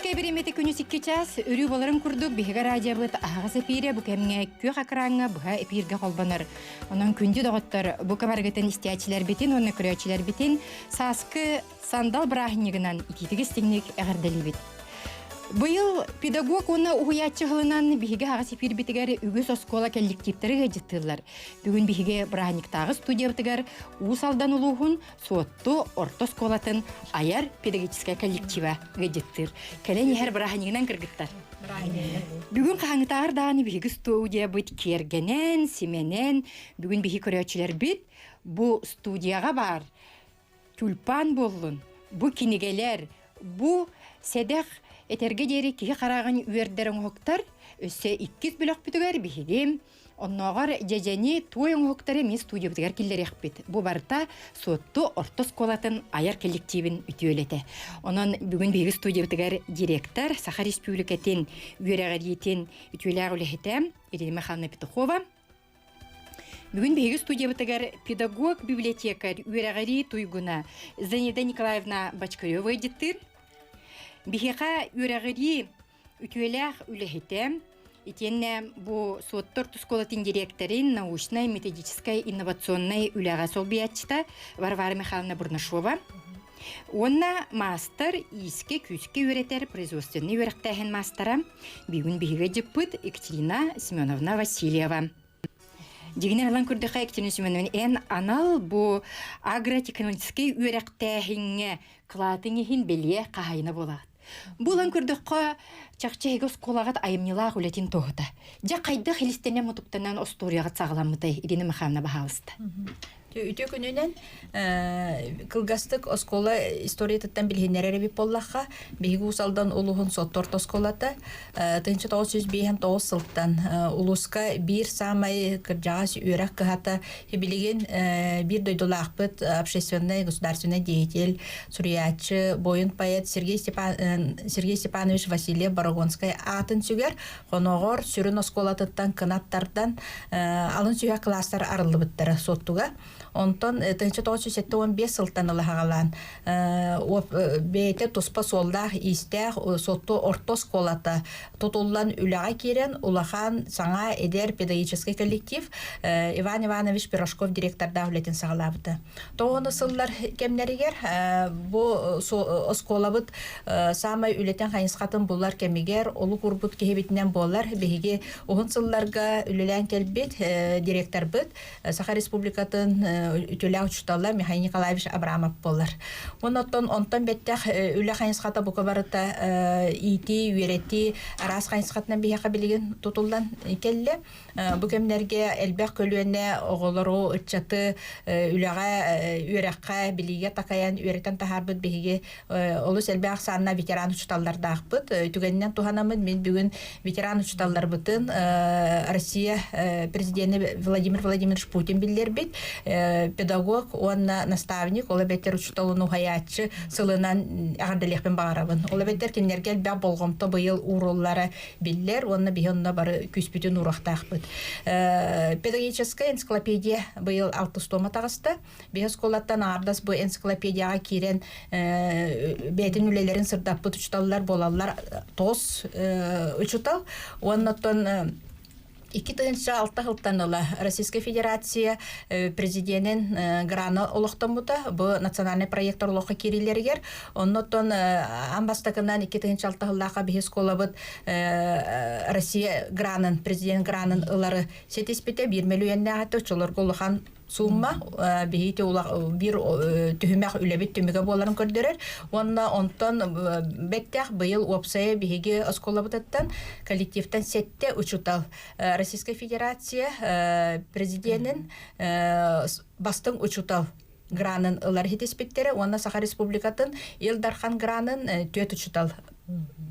Дьокуускай бириэмэтэ күнүс 2 чаас өрүү боларын курдук биһиги радиобыт аһаҕас эпиирэ бу кэмҥэ күөх экраҥҥа быһа эпииргэ холбонор. Онон күндү доҕоттор, бу кабаргытын истээччилэрбитин уонна көрөөччүлэрбитин сааскы сандал бырааһынньыгынан итиитик истиҥник эҕэрдэлиибит. Быйыл педагог уонна уһуйааччы сылынан биһиги аҕас эпиирбитигэр үгүс оскуола коллективтары ыалдьыттыыллар. Бүгүн биһиги бырааһынньыктааҕы студиябытыгар Уус Алдан улууһун Суотту орто оскуолатын айар педагогическай коллектива ыалдьыттыыр. Кэлэн иһэр бырааһынньыгынан кыргыттар. Бүгүн хаһааҥҥытааҕар даҕаны биһиги студиябыт киэргэнэн, симэнэн, бүгүн биһи көрөөччүлэрбит бу студияҕа баар тюльпан буоллун, бу кинигэлэр, бу сэдэх этэргэ диэри киһи хараҕын үөрдэр оҥоһуктар өссө иккис бөлөхпүтүгэр биһиги оннооҕор дьэдьэни туой оҥоһуктары эмиэ студиябытыгар киллэриэхпит. Бу барыта Суотту орто оскуолатын айар коллективин үтүөлэтэ. Онон бүгүн биһиги студиябытыгар директор, Саха Республикатын үөрэҕириитин үтүөлээх үлэһитэ Ирина Михайловна Петухова, Бүгүн биһиги студиябытыгар педагог библиотекарь үөрэҕирии туйгуна Зенида Николаевна Бочкарева ыалдьыттыыр. Биһиэхэ үөрэҕирии үтүөлээх үлэһитэ, итиэннэ бу Суоттар оскуолатын дириэктэрин научнай, методическай, инновационнай үлэҕэ солбуйааччыта Варвара Михайловна Бурнашова уонна маастар иискэ-күүскэ үөрэтэр производственнай үөрэхтээһин маастара Бүгүн биһиги дьыппыт Екатерина Семеновна Васильева. Дьигинэн ылан көрдөххө, Екатерина Семеновна, эн анал бу агротехнологическай үөрэхтээһиҥҥэ кылаатыҥ иһин бэлиэ хаһаайына буолаҕыт. Бу ылан көрдөххө, чахчы эһиги оскуолаҕыт айымньылаах үлэтин туоһута. Дьэ, хайдах илистэнэн-мутуктанан остуоруйаҕыт саҕаламмытай? Ирина Михайловна, баһаалыста. Үтүө күнүнэн кылгастык оскуола историятыттан билиһиннэрэр эбит буоллахха, биһиги Уус Алдан улууһун Сотту орто оскуолата 1959 сылтан улууска биир саамай кырдьаҕас үөрэх кыһата билигин биир дойдулаахпыт общественный государственный деятель, суруйааччы, буойун поэт Сергей, Степан, Сергей Степанович Васильев Борогонскай аатын сүгэр Хоноҕор сүрүн оскуолатыттан кынат тардан алын сүһэх кылаастар арыллыбыттара Суоттуга. Онтон 1975 сылтан ыла хаҕалаан бэйэтэ туспа суоллаах-иистээх Суотту орто оскуолата тутуллан үлэҕэ киирэн улахан саҥа эдэр педагогическай коллектив Иван Иванович Пирожков директордаах үлэтин саҕалаабыта. Тоҕону сыллар кэмнэригэр бу оскуолабыт саамай үлэтин хайысхатын булар кэмигэр олук урбут киһибитинэн буолар. Биһиги уһун сылларга үлэлээн кэлбит директорбыт Саха Республикатын үтүөлээх учуутала Михаил Николаевич Абрамов буолар. Онтон онтон бэттэх үлэ хайысхата бука барыта иитии, үөрэтии араас хайысхатынан биһиэхэ билигин тутуллан кэллэ. Бу кэмнэргэ элбэх көлүөнэ оҕолору, ыччаты үлэҕэ, үөрэххэ, билиигэ такайан үөрэтэн таһаарбыт биһиги олус элбэх ахсааннаах ветеран учууталлардаахпыт. Түгэнинэн туһанаммын мин бүгүн ветеран учууталларбытын Россия президенэ Владимир Владимирович Путин биллэрбит педагог уонна наставник, ол эбэтэр учууталын уһайааччы сылынан эҕэрдэлиэхпин баҕарабын. Ол эбэтэр кинилэргэ элбэх болҕомто быйыл ууруллара биллэр уонна биһи онно бары күүспүтүн ууруохтаахпыт. Педагогическая энциклопедия быйыл алтыс тома таҕыста. Биһи оскуолаттан аҥардас бу энциклопедияҕа киирэн бэйэтин үлэлэрин сырдаппыт учууталлар буолаллар тоҕус учуутал. Уонна оттон 2006 сылтан ыла Российская Федерация президенин грана олохтоммута бу национальный проектор олоххо киириилэригэр. Оннуттан аан бастакынан 2006 сыллаахха биһи оскуолабыт Россия гранын, президент гранын ылары ситиспитэ биир мөлүйүөннээҕитэ оччолорго улахан сумма биһиги биир түһүмэх үлэбит түмүгэ буоларын көрдөрөр уонна онтон бэттэх быйыл уопсайа биһиги оскуолабытыттан коллективтан сэттэ учуутал Российскай Федерация президенин бастыҥ учуутал гранын ылар иһитиспиттэрэ уонна Саха Республикатын Ил Дархан гранын түөрт учуутал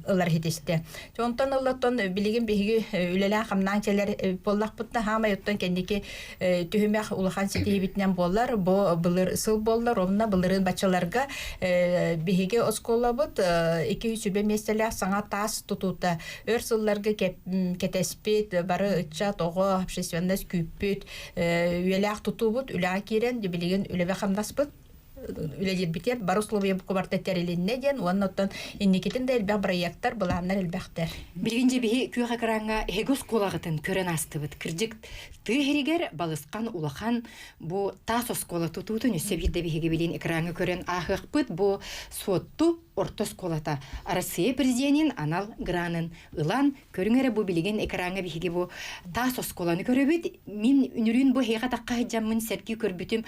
ылар иһитистэ. Онтон ыллаттан билигин биһиги үлэлээн-хамнаан кэлэр буоллахпытына хаамай оттон кэнники түһүмэх улахан ситиһиибитинэн буолар. Бу былыр сыл буоллар, онно былырыын баччаларга биһиги оскуолабыт 200 миэстэлээх саҥа таас тутуута өр сылларга кэтэспит, бары ыччат, оҕо, общественность күүппүт үйэлээх тутуубут үлэҕэ киирэн билигин үлэбэ хамнаспыт. үлэлиирбитигэр бары условия барыта тэрилиннэ диэн уонна оттон инникитин да элбэх проекттар, былааннар элбэхтэр. Билигин дьэ биһи күөх экраҥҥа эһиги оскуолаҕытын көрөн аастыбыт. Кырдьык, тыа иһигэр балысхан улахан бу таас оскуола тутуутун өссө биирдэ биһиги билин экраҥҥа көрөн ааһыахпыт. Бу Суотту орто оскуолата Россия президенин анал гранын ылан көрүҥ эрэ бу билигин экраҥҥа биһиги бу таас оскуоланы көрөбүт. Мин үнүрүүн бу эһиэхэ тахха сылдьаммын сэргии көрбүтүм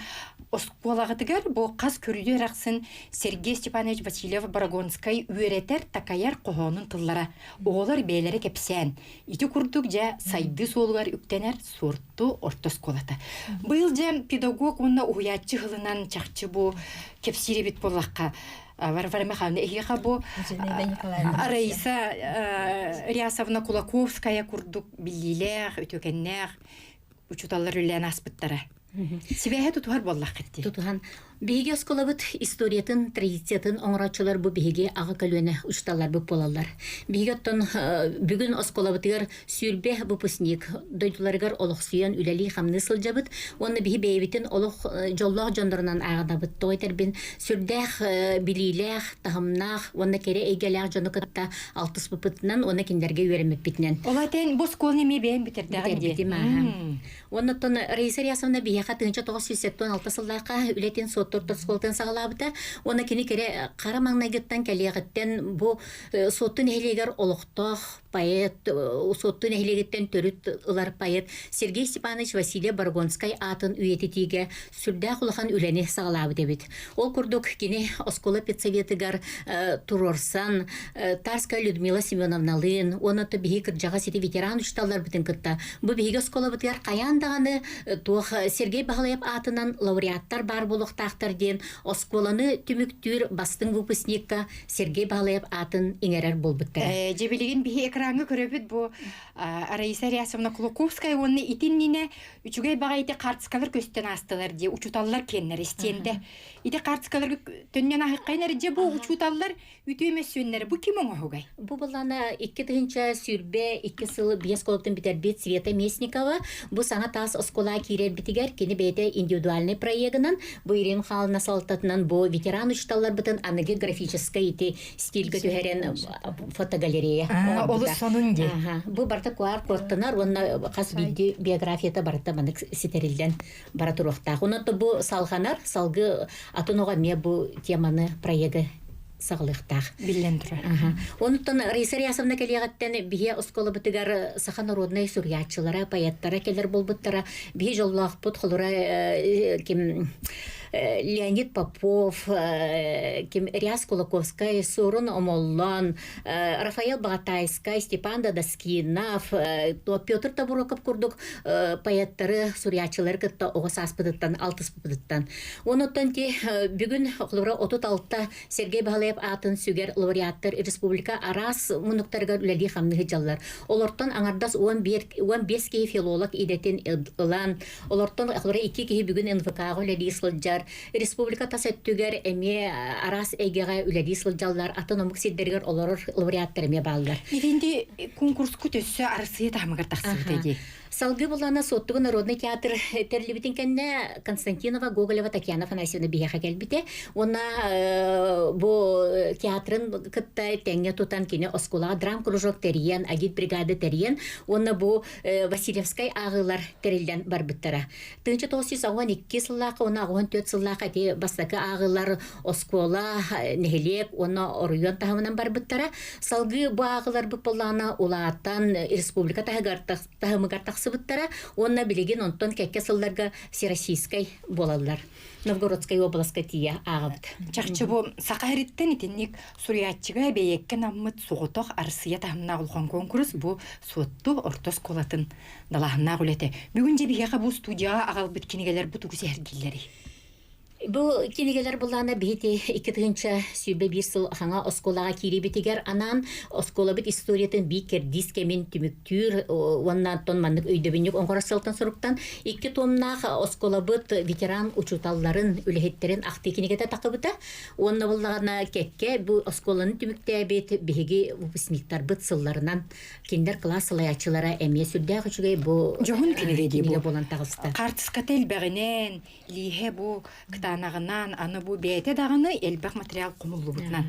оскуолаҕытыгар бу хас көрүдүөр ахсын Сергей Степанович Васильев-Борогонскай үөрэтэр, такайар хоһоонун тыллара оҕолор бэйэлэрэ кэпсээн ити курдук дьэ сайдыы суолугар үктэнэр Суотту орто оскуолата. Быйыл дьэ педагог уонна уһуйааччы сылынан чахчы бу кэпсиир эбит буоллахха Варвара Михайловна эһиэхэ бу Раиса Рясовна Кулаковская курдук биллиилээх, үтүөкэннээх учууталлар үлэлээн ааспыттара. Сибээһи тутуһар буоллаххыт дии. Тутуһан. Биһиги оскуолабыт историятын, традициятын оҥорооччулар бу биһиги аҕа көлүөнэ учууталларбыт буолаллар. Биһиги оттон бүгүн оскуолабытыгар 20 выпускник дойдуларыгар олохсуйан үлэлии-хамныы сылдьабыт уонна биһи бэйэбитин олох дьоллоох дьоннорунан ааҕынабыт. Тоҕо этэрбин сүрдээх билиилээх, таһымнаах уонна кэрэ эйгэлээх дьону кытта алтыспыппытынан уонна кинилэргэ үөрэммиппитинэн. Ол этэн бу оскуоланы эмиэ бэйэм бүтэрдэҕим дии. Бүтэрбитим ааһа. Оннуттан Раиса Рясовна биһиэхэ 1976 сыллаахха үлэтин Суотту орто оскуолатын саҕалаабыта. Уонна кини кэрэ хара маҥнайгыттан кэлиэҕиттэн бу Суотту нэһилиэгэр олохтоох поэт, Суотту нэһилиэгиттэн төрүт ылар поэт Сергей Степанович Васильев Борогонскай аатын үйэтитиигэ сүрдээх улахан үлэни саҕалаабыт эбит. Ол курдук кини оскуола педсоветыгар туруорсан Тарская Людмила Семеновналыын уонна биһи кырдьаҕас ити ветеран учууталларбытын кытта бу биһиги оскуолабытыгар хайаан даҕаны туох Сергей Баһылайап аатынан лауреаттар баар буолуохтаахтар диэн оскуоланы түмүктүүр бастыҥ выпускникка Сергей Баһылайап аатын иҥэрэр буолбуттара. Дьэ билигин биһи экраҥҥа көрөбүт бу Раиса Рясовна Кулаковская уонна итиннинэ үчүгэй баҕайы ити хаартыскалар көстөн аастылар дии учууталлар киэннэр истиэндэ. Ити хаартыскаларга төннөн аһыккайын эрэ дьэ бу учууталлар үтүө мөссүөннэрэ бу ким оҥоһугай? Бу былаана 2022 сыл биэс оскуолатын бүтэрбит Света Местникова бу саҥа таас оскуолаҕа киирэрбитигэр кини бэйэтэ индивидуальнай проегынан бу Ирина Михайловна салалтатынан бу ветеран учууталларбытын аныгы графическай ити стильгэ түһэрэн фотогалерея Олус сонун дии. Бу барыта куар куоттанар уонна хас биирдии биографията барыта маннык ситэриллэн бара туруохтаах. Онон бу салҕанар, салгыы атын оҕо эмиэ бу теманы, проегы саҕалыахтаах. Биллэн турар. Онуттан Раиса Рясовна кэлиэҕиттэн биһи оскуолабытыгар саха народнай суруйааччылара, поэттара кэлэр буолбуттара. Биһи дьоллоохпут холура ким Леонид Попов, ким Ряс Кулаковскай, Сурун Омоллон, Рафаэл Баҕатайскай, Степан Дадаскинов, Петр Тобуроков курдук поэттары, суруйааччылары кытта оҕо сааспытыттан алтыспытыттан. Онуттан ти бүгүн холобура 36 Сергей Баһылаев аатын сүгэр лауреаттар республика араас муннуктарыгар үлэлии-хамныы сылдьаллар. Олортон аҥардас 15 киһи филолог идэтин ылан, олортон холобура икки киһи бүгүн НВК-ҕа үлэлии сылдьар. Республика тас өттүгэр эмиэ араас эйгэҕэ үлэлии сылдьаллар, атын омук сирдэригэр олорор лауреаттар эмиэ бааллар. Итинти конкурскут өссө Арассыыйа таһымыгар тахсыбыта дии. Салгыы буллаана Суоттугу народный театр тэриллибитин кэннэ Константинова Гоголева Татьяна Афанасьевна биһиэхэ кэлбитэ. Уонна бу театрын кытта тэҥҥэ тутан кини оскуолаҕа драм-кружок тэрийэн, агит-бригада тэрийэн уонна бу Васильевскай ааҕыылар тэриллэн барбыттара. 1992 сыллаахха уонна 84 сыллаахха ити бастакы ааҕыылар оскуола, нэһилиэк уонна оройуон таһымынан барбыттара. Салгыы бу ааҕыыларбыт буоллаҕына улаатан республика таһыгар таһымыгар тахсыбыттара уонна билигин онтон кэккэ сылларга всероссийскай буолаллар. Новгородскай уобаласка тиийэ ааҕабыт. Чахчы бу саха сириттэн итинник суруйааччыга бэйэккэ наммыт соҕотох Арсыйа таһымнаах улахан куонкурус бу Суотту орто оскуолатын далааһыннаах үлэтэ. Бүгүн дьэ биһиэхэ бу студияҕа аҕалбыт кинигэлэр бу тугу сэһэргииллэрий? Бу кинигэлэр былаана биһити 2021 сыл хаҥа оскуолаҕа киирибитигэр анаан оскуолабыт историятын биир кэрдиис кэмин түмүктүүр уонна оттон маннык өйдөбүнньүк оҥорор сылтан суруктан икки туомнаах оскуолабыт ветеран учууталларын үлэһиттэрин ахтыы кинигэтэ тахыбыта уонна буллаҕына кэккэ бу оскуоланы түмүктээбит биһиги выпускниктарбыт сылларынан кинилэр кылаас салайааччылара эмиэ сүрдээх үчүгэй бу дьоһун кинигэ дии кинигэ буолан таҕыста. Хаартыската элбэҕинэн, лииһэ бу кытаанах. Сарданаҕынан, аны бу бэйэтэ даҕаны элбэх материал хомуллубутунан.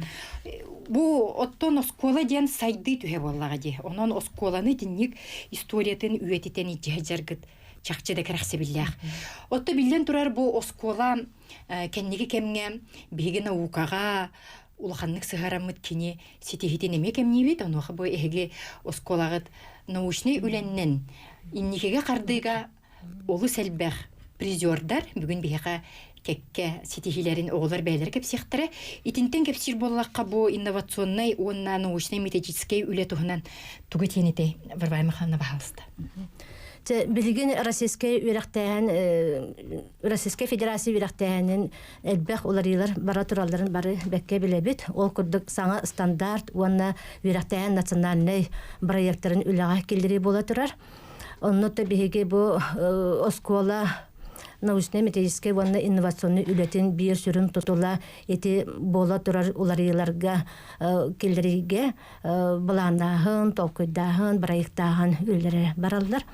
Бу оттон оскуола диэн сайдыы түһэ буоллаҕа дии. Онон оскуоланы итинник историятын үйэтитэн илдьэ сылдьаргыт чахчы да кэрэхсэбиллээх. Отто биллэн турар бу оскуола кэнники кэмҥэ биһиги наукаҕа улаханнык сыһараммыт кини ситиһитин эмиэ кэмниибит. Онуоха бу эһиги оскуолаҕыт научнай үлэннэн инникигэ хардыыга олус элбэх призердар бүгүн биһиэхэ кэккэ ситиһиилэрин оҕолор бэйэлэрэ кэпсиэхтэрэ. Итинтэн кэпсиир буоллахха бу инновационнай уонна научнай-методическай үлэ туһунан тугу этиэн этэй Варвара Михайловна баһаалыста. Билигин Российскай үөрэхтээһин Российскай Федерация үөрэхтээһинин элбэх уларыйыылар бара туралларын бары бэккэ билэбит. Ол курдук саҥа стандарт уонна үөрэхтээһин национальнай бырайыактарын үлэҕэ киллэрии буола турар. Онно то биһиги бу оскуола научнай-методическай уонна инновационнай үлэтин биир сүрүн тутула ити буола турар уларыйыыларга киллэриигэ былааннааһын, толкуйдааһын, бырайыктааһын үлэлэрэ бараллар.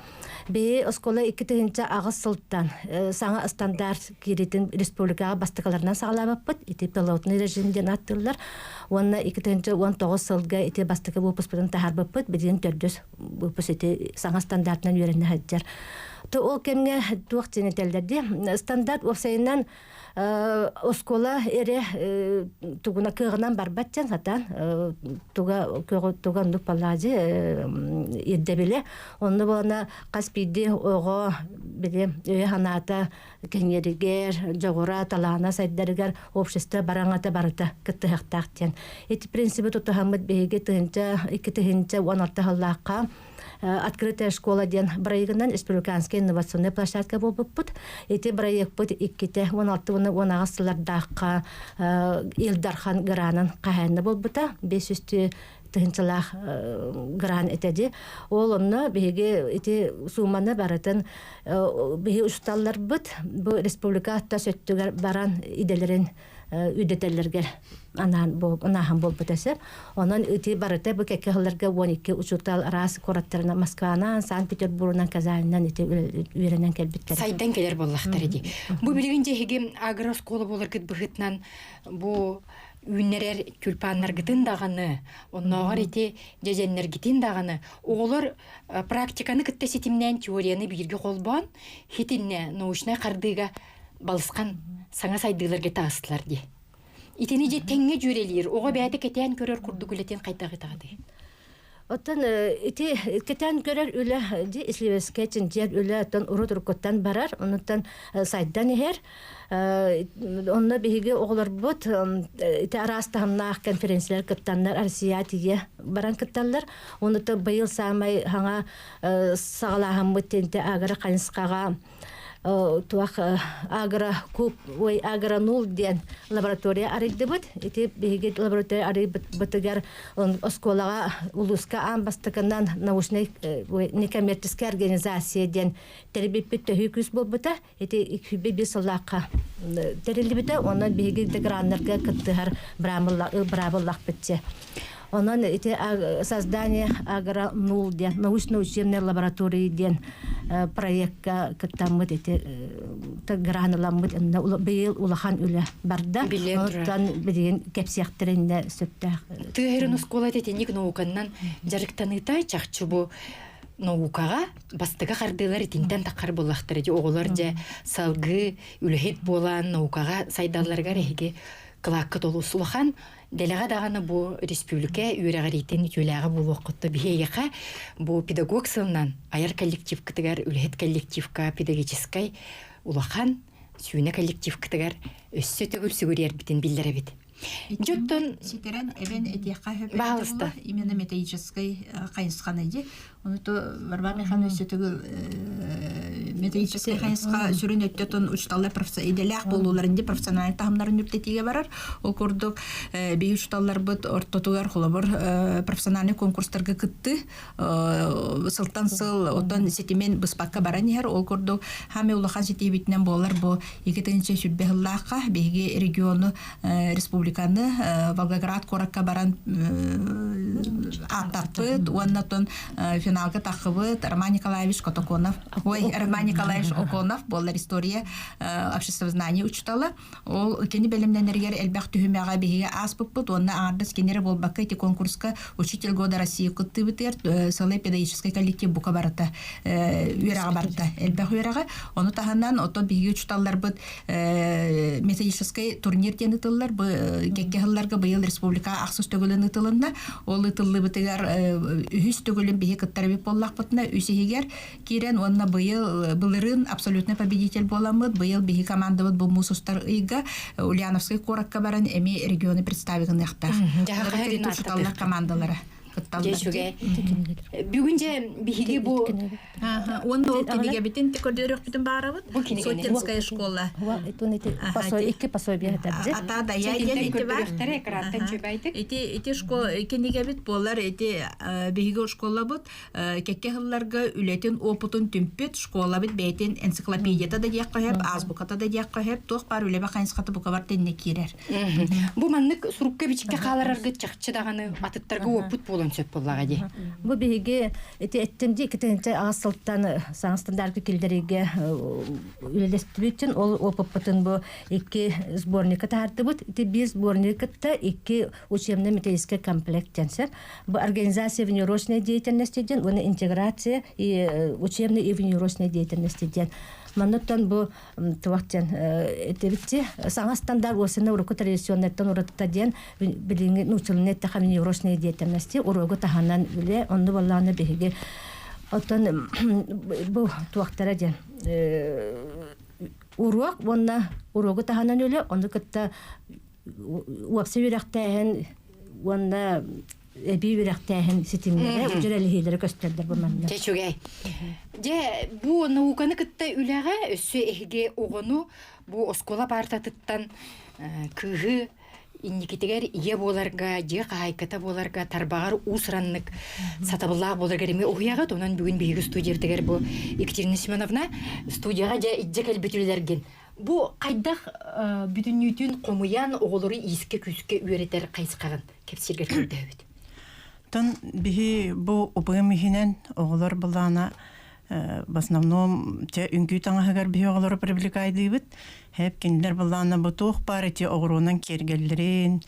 Биһи оскуола 2008 сылтан саҥа стандарт кииритин республикаҕа бастакыларынан саҕалаабыппыт. Ити пилотный режим диэн ааттыыллар. Уонна 2019 сылга ити бастакы выпускпытын таһаарбыппыт. Билигин төрдүс выпуск ити саҥа стандартынан үөрэнэ сылдьар. То ол кэмҥэ туох диэн этэллэр дии? Стандарт уопсайынан оскуола эрэ тугуна кыаҕынан барбат диэн сатаан туга туга оннук паллади ирдэбилэ онно буолана хас биирдии оҕо били өйө санаата кэҥиэригэр дьоҕура талаана сайдарыгар общество бараҥата барыта кыттыһыахтаах диэн ити принциби тутуһаммыт биһиги тыһыынча 2016 сыллаахха Открытая школа диэн бырайыгынан республиканскай инновационнай площадка буолбуппут. Ити бырайыакпыт иккитэ 16 уонна 18 сыллардаахха Ил Дархан гранын хаһаайына буолбута. 500 тыһыынчалаах гран этэ дии. Ол онно биһиги ити сууманы барытын биһи учууталларбыт бу республика тас өттүгэр баран идэлэрин үрдэтэллэргэр анаан анааһын буолбут эсэ. Онон ити барыта бу кэккэ сылларга 12 учуутал араас куораттарынан Москванан, Санкт-Петербургунан, Казанынан ити үөрэнэн кэлбиттэр. Сайдан кэлэр буоллахтар дии. Бу билигин дьэһиги агрооскуола буоларгыт быһыытынан бу үүннэрэр тюльпаннаргытын даҕаны, оннооҕор ити дьэдьэннэргитин даҕаны оҕолор практиканы кытта ситимнээн теорияны бииргэ холбоон хитиннэ научнай хардыыга балысхан саҥа сайдыыларга таҕыстылар дии. Итини дьэ тэҥҥэ дьүөрэлиир, оҕо бэйэтэ кэтээн көрөр курдук үлэтин хайдах ытаҕытый? Оттон ити кэтээн көрөр үлэ ди исследовательскай чинчийэр үлэ оттон урут уруккуттан барар, онуттан сайдан иһэр. Онно биһиги оҕолорбут ити араас таһымнаах конференциялар кыттаннар Россия тиийэ баран кытталлар. Онута быйыл саамай хаҥа саҕалааһыммыт тинте агро хайысхаҕа туох агрокуб ой агронул диэн лаборатория арыйдыбыт. Ити биһиги лаборатория арыйбытыгар оскуолаҕа улууска аан бастакынан научнай некоммерческая организация диэн тэрийбиппит төһүү күүс буолбута. Ити 205 сыллаахха тэриллибитэ. Онон биһиги да граннарга кыттыһар быраабыллахпытчы. Онон ити создание агронул диэн научно-учебная лаборатория диэн проекка кыттаммыт ити граныламмыт быйыл улахан үлэ барда. Оттон билигин кэпсиэхтэринэ сөптөөх. Тыа оскуола итинник науканнан дьарыктаныыта чахчы бу наукаҕа бастакы хардыылар итинтэн таххар буоллахтара дии оҕолор дьэ салгыы үлэһит буолан наукаҕа сайдалларыгар эһиги кылааккыт олус улахан Дэлэҕэ даҕаны бу республика үөрэҕириитин үтүөлээҕэ буолуоххутта биһиэхэ бу педагог сылынан айар коллективкытыгар, үлэһит коллективка, педагогическай улахан сүүнэ коллективкытыгар өссө төгүл сүгүрүйэрбитин биллэрэбит. Дьоттон ситэрэн эбэн этиэххэ Баалыста. Именно методическай хайысханы ди. Ону то Варвара Михайловна өссө төгүл методическай хайысха сүрүн өттөтөн учуталлар идэлээх буолууларын ди профессиональный таһымнарын үрдэтиигэ барар. Ол курдук биһи учуталларбыт ортотугар холобур профессиональный конкурстарга кытты сылтан сыл оттон ситимин быспакка баран иһэр. Ол курдук хаамай улахан ситиибитинэн буолар бу 2000 сыллаахха биһиги региону республиканы Волгоград куоракка баран ааттаппыт уонна оттон финалга таххыбыт Роман Николаевич Котоконов ой Роман. Николаевич Оконов буолар история обществознание учуутала. Ол кини бэлэмнэнэригэр элбэх түһүмэҕэ биһиги ааспыппыт уонна аҥардас кинилэри буолбакка ити конкурска Учитель года России кыттыыбытыгар сылай педагогическай коллектив бука барыта үөрэҕэ барда элбэх үөрэҕэ. Ону таһынан оттон биһиги учууталларбыт методическай турнир диэн ыытыллар. Бу кэккэ сылларга быйыл республика ахсыс төгүлүн ыытылынна. Ол ыытыллыбытыгар үһүс төгүлүн биһи кыттар эбит буоллахпытына үс иһигэр киирэн уонна быйыл былырыын абсолютный победитель буоламмыт быйыл биһи командабыт бу муус устар ыйга Ульяновскай куоракка баран эмиэ региону представить гыныахтаах. Учуталлар командалара кытталлар. Бүгүн же биһиги бу Уонна ол кинигэбитин көрдөрүөхпүтүн баарабыт. Сотинская школа. Икки пособие Ата да я ити бар. Ити ити школа кинигэбит буолар ити биһиги школабыт кэккэ сылларга үлэтин опытын түмпүт школабыт бэйэтин энциклопедията да диэххэ сөп, азбуката да диэххэ сөп, туох баар үлэбэ хайысхата бука бар тэннэ киирэр. Бу маннык сурукка бичиккэ хаалараргыт чахчы даҕаны атыттарга уоппут буолуон сөп буоллаҕа дии. Бу биһиги ити эттим дии иккитинчи аҕыс сылтан саҥа стандартка киллэриигэ үлэлэстибит ол опыппытын бу икки сборникка таһаардыбыт. Ити биир сборник кытта икки учебно-методический комплект диэн сөп. Бу организация внеурочной деятельности диэн уонна интеграция и учебной и внеурочной деятельности диэн. Манныттан бу туох диэн этибитти саҥа стандарт уосана уруку традиционнайтан уратыта диэн билиҥҥи нууччалыны эттэхэ внеурочной деятельности уруогу таһынан үлэ онну боллааны биһиги оттон бу туохтара диэн уруок уонна уруогу таһынан үлэ ону кытта уопсай үөрэхтээһин уонна эбии үөрэхтээһин ситимнэрэ удьурэлиһиилэрэ көстөллөр бу манна. Дьэ үчүгэй. Дьэ бу науканы кытта үлэҕэ өссө эһиги оҕону бу оскуола паартатыттан кыыһы инникитигэр ийэ буоларга, дьиэ хаһаайката буоларга тарбаҕар уус-ураннык сатабыллаах буоларга эмиэ уһуйаҕыт. Онон бүгүн биһиги студиябытыгар бу Екатерина Семеновна студияҕа дьэ илдьэ кэлбит үлэлэргин Бу хайдах бүтүннүүтүн хомуйан оҕолору иискэ-күүскэ үөрэтэр хайысхаҕын кэпсииргэр көрдөһөбүт. Тон биһи бу УПМ иһинэн оҕолор былаана в основном те үҥкүү таҥаһыгар биһи оҕолору привлекайдыыбыт. Хеп кинилэр былаана бу туох баар эти оҕуруонан киэргэллэрин,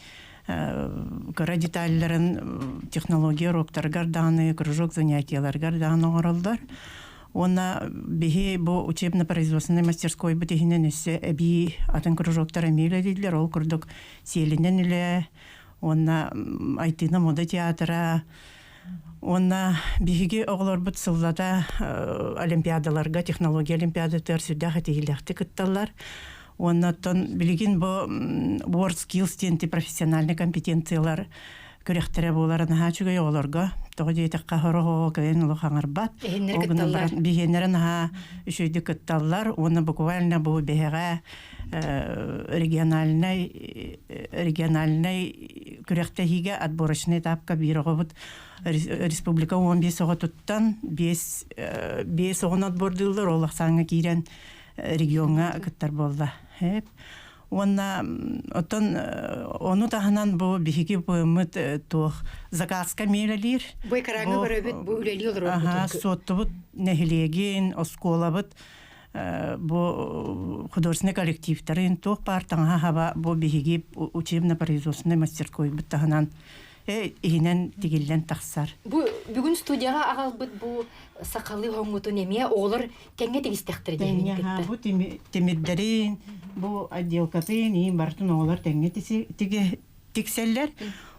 кыра деталларын технология уроктарыгар даҕаны, кружок занятияларыгар даҕаны оҥороллор. Уонна биһи бу учебно-производственнай мастерскойбут иһинэн өссө эбии атын кружоктар эмиэ үлэлииллэр. Ол курдук сиэлинэн үлэ уонна Айтыына мода театра уонна биһиги оҕолорбут сыллата олимпиадаларга, технология олимпиадатыгар сүрдээх этиһиилээхтик кытталлар. Уонна оттон билигин бу World Skills диэн профессиональнай компетенциялар күрэхтэрэ буолара наһаа үчүгэй оҕолорго. Тоҕо диэтэххэ сорох оҕо кэлэн олох аҥарбат. Биһиэннэри кытталлар. Биһиэннэрэ наһаа үчүгэйдик кытталлар уонна буквально бу биһэҕэ региональнай региональнай күрэхтэһиигэ отборочный этапка биир оҕобут республика 15 оҕотуттан 5 5 оҕону отбордууллар ол ахсааҥҥа киирэн региоҥҥа кыттар буолла. Уонна оттон ону таһынан бу биһиги быыммыт туох заказка миэрэлиир. Бу экраҥҥа көрөбүт, бу үлэлии олорор. Суоттубут нэһилиэгин, оскуолабыт бу художественный коллективтарын туох баар таҥаһа хаба бу биһиги учебно-производственный мастерскойбут таһынан иһинэн тигиллэн тахсар. Бу бүгүн студияҕа аҕалбыт бу сахалыы хоҥҥутун эмиэ оҕолор тэҥҥэ тигистэхтэрэ диэбин кытта. Бу тимирдэрин, бу отделкатын иин барытын оҕолор тэҥҥэ тиксэллэр.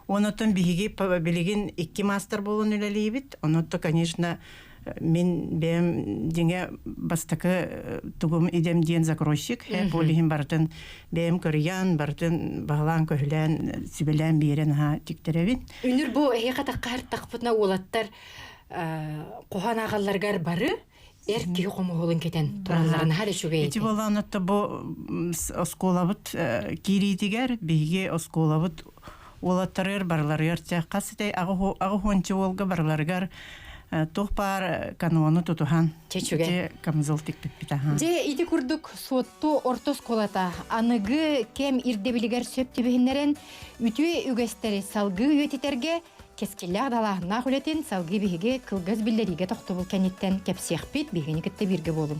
Онотон биһиги билигин икки мастер буолан үлэлиибит. Онотто, конечно, мин бэйэм дьиҥэ бастакы тугум идэм диэн закройщик. Ол иһин барытын бэйэм көрүйэн, барытын баһылаан-көһүлээн, сүбэлээн биэрэн аһа тиктэрэбин. Үнүр бу эһиэхэ таххар уолаттар хоһоон ааҕалларыгар бары эр киһи хомуһулун кэтэн туралларын наһаа үчүгэй Ити буолаанатта бу оскуолабыт киириитигэр биһиги оскуолабыт уолаттарыгар барыларыгар хас ити аҕы уолга барыларыгар туох баар канону тутуһан Чечүгэ. камзол тикпиппит аха. Дьэ ити курдук Суотту орто оскуолата аныгы кэм ирдэбилигэр сөп түбэһиннэрэн үтүө үгэстэри салгыы үйэтитэргэ Кэскиллээх далааһыннаах үлэтин салгыы биһиги кылгас биллэриигэ тохтобул кэнниттэн кэпсиэхпит, биһигини кытта бииргэ буолуҥ.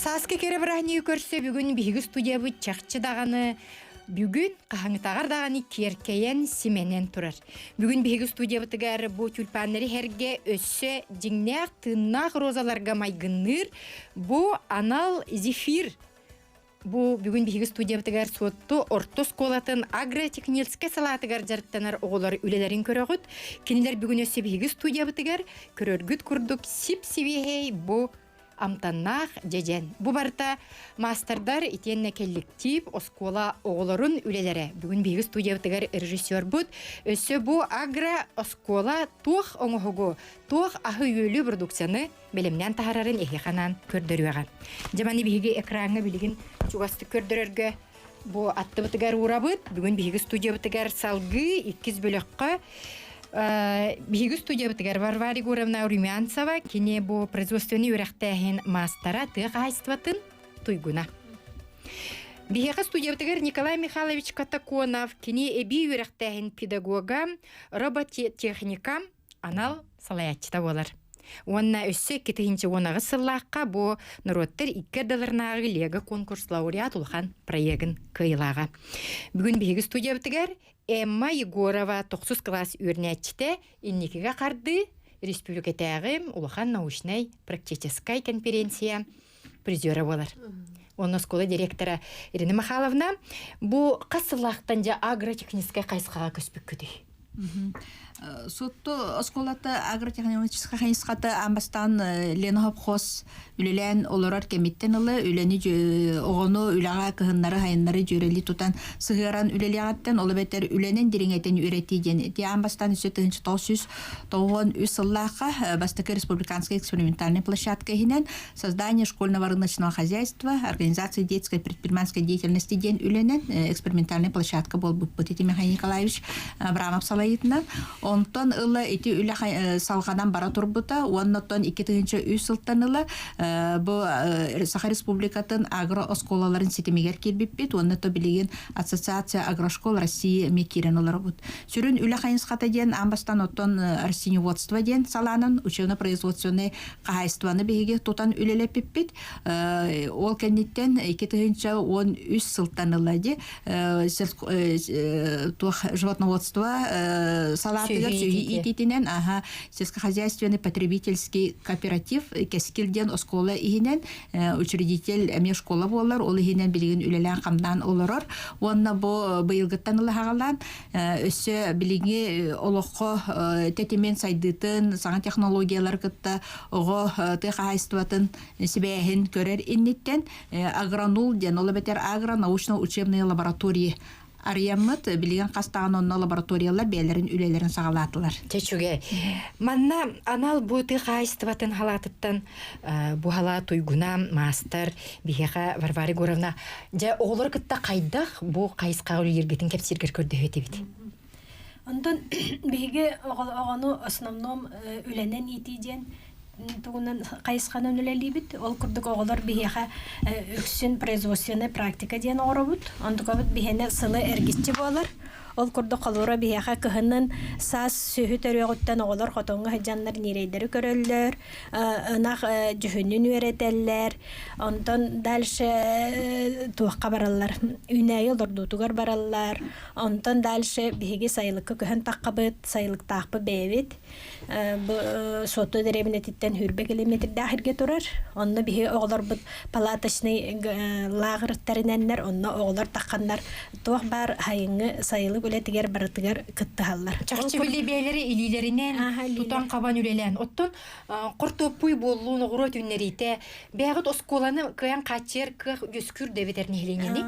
Сааскы кэрэ бырааһынньыгы көрсө бүгүн биһиги студиябыт чахчы даҕаны бүгүн хаһаҥытаҕар даҕаны киэркэйэн, симэнэн турар. Бүгүн биһиги студиябытыгар бу тюльпаннары иһэргэ өссө дьиҥнээх тыыннаах розаларга майгынныыр бу анал зефир Бу бүгүн биһиги студиябытыгар Суотту орто оскуолатын агротехническэй салаатыгар дьарыктанар оҕолор үлэлэрин көрөҕүт. Кинилэр бүгүн өссө биһиги студиябытыгар көрөргүт курдук сип-сибиэһэй бу амтаннаах дьэдьэн. Бу барыта маастардар итиэннэ кэлликтиип оскуола оҕолорун үлэлэрэ. Бүгүн биһиги студиябытыгар режиссербут өссө бу агро оскуола туох оҥоһугу, туох аһы-үөлү продукцияны бэлэмнээн таһарарын эһиэхэ анаан көрдөрүөҕэ. Дьэ маны биһиги экраҥҥа билигин чугастык көрдөрөргө бу аттыбытыгар уурабыт. Бүгүн биһиги студиябытыгар салгыы иккис бөлөххө биһиги студиябытыгар Варвара Егоровна Румянцева кини бу производственный үөрэхтээһин маастара тыа хаһаайыстыбатын туйгуна. Биһиэхэ студиябытыгар Николай Михайлович Катаконов кини эбии үөрэхтээһин педагога, роботехника анал салайааччыта буолар. Уонна өссө 2018 сыллаахха бу норуоттар икки ардыларынааҕы Лего конкурс лауреат улахан проегын кыайыылааҕа. Бүгүн биһиги студиябытыгар Эмма Егорова тохсус кылаас үөрэнээччитэ инникигэ хардыы республикатааҕы улахан научнай практическай конференция призера буолар. Онно оскуола директора Ирина Михайловна бу хас сыллаахтан дьэ агротехническай хайысхаҕа көспүккүтүй? Сутту оскуолата агротехнологическай хайысхата аан бастаан Лена Хопхос үлэлээн олорор кэмиттэн ыла үлэни оҕону үлэҕэ кыһыннары хайыннары дьүөрэлии тутан сыһыаран үлэлиэҕиттэн ол эбэтэр үлэнэн дириҥэтэн үөрэтии диэн ити аан бастаан өссө 1993 сыллаахха бастакы республиканскай экспериментальный площадка иһинэн создание школьного рыночного хозяйства, организация детской предпринимательской деятельности диэн үлэнэн экспериментальный площадка буолбуппут ити Михаил Николаевич Абрамов салайытынан. Онтон ыла ити үлэ салҕанан бара турбута. Уонна 2003 сылтан ыла бу Саха Республикатын агро-оскуолаларын ситимигэр киирбиппит. Уонна то билигин Ассоциация агрошкол России эмиэ киирэн олоробут. Сүрүн үлэ хайысхата диэн аан бастаан оттон растениеводство диэн салаанан учебно-производственный хаһаайыстыбаны биһиги тутан үлэлэппиппит. Ол кэнниттэн 2013 сылтан ыла дии туох животноводство салаатыгар сүөһү иитиитинэн аха сельскохозяйственный потребительский кооператив Кэскил диэн оскуола иһинэн учредитель эмиэ школа буолар ол иһинэн билигин үлэлээн-хамнаан олорор уонна бу быйылгыттан ыла хаҕалаан Өссө билиҥҥи олоххо тэтимин сайдыытын, саҥа технологиялары кытта оҕо тыа хаһаайыстыбатын сибээһин көрөр инниттэн агронул диэн, ол эбэтэр агро-научно-учебные лаборатории арыйаммыт, билигин хас даҕаны онно лабораториялар бэйэлэрин үлэлэрин саҕалаатылар. Чэчүгэ. Манна анал бу тыа хаһаайыстыбатын халаатыттан бу халаа туйгуна маастар биһиэхэ Варвара Егоровна Дьэ, оҕолору кытта хайдах бу хайысхаҕа үлэлииргитин кэпсииргэр көрдөһүө этибит. Онтон биһиги оҕону основном үлэнэн иитии диэн тугунан хайысханан үлэлиибит. Ол курдук оҕолор биһиэхэ үксүн производственная практика диэн оҥоробут. Онтукабыт биһиэнэ сылы эргиччи буолар. Ол курдук холуура биһиэхэ кыһынын саас сүөһү төрүөҕүттэн оҕолор хотоҥҥо сылдьаннар ньирэйдэри көрөллөр, ынах дьүһүнүн үөрэтэллэр, онтон дальше туохха бараллар, үүнээйи олордуутугар бараллар, онтон дальше биһиги сайылыкка көһөн таххабыт, сайылыктаахпыт бэйэбит. Бу Суотту дэриэбинэтиттэн сүүрбэ километрдаах сиргэ турар. Онно биһиги оҕолорбут палаточный лааҕыр тэринэннэр, онно оҕолор тахханнар туох баар сайыҥҥы сайылык үлэтигэр барытыгар кыттыһаллар. Чахчы били бэйэлэри илиилэринэн тутан-хабан үлэлээн. Оттон хортуоппуй буоллун, оҕуруот үүннэриитэ бэйэҕит оскуоланы кыайан хааччыйар кыах үөскүүр да эбэтэр нэһилиэнньэни?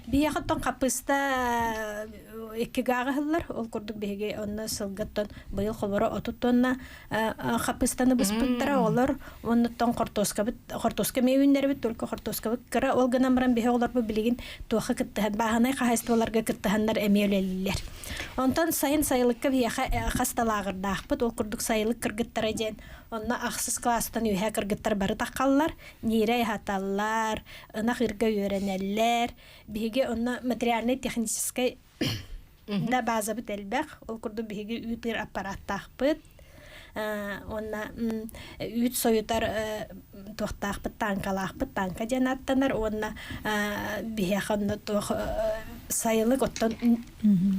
Биһиэхэ оттон хаппыыста икки гааҕы ыһыллар. Ол курдук биһиги онно сылгыттан быйыл холоро 30 тонна хаппыыстаны быспыттара олор. Оннуттан хортуоскабыт хортуоска эмиэ үүннэрбит, только хортуоскабыт кыра. Ол гынан баран биһи оҕолорбут билигин туохха кыттыһан, бааһынай хаһаайыстыбаларга кыттыһаннар эмиэ үлэлииллэр. Онтон сайын сайылыкка биһиэхэ хас да лааҕырдаахпыт. Ол курдук сайылык кыргыттара диэн онно ахсыс кылаастан үөһэ кыргыттар бары таххаллар, ньиирэй аһаталлар, ынах ырга үөрэнэллэр. Биһиги онно материальнай-техническэй да базабыт элбэх. Ол курдук биһиги үүт ыыр аппараттаахпыт. Уонна үүт сойутар туохтаахпыт тааҥкалаахпыт тааҥка диэн ааттанар уонна биһиэхэ онно туох сайылык оттон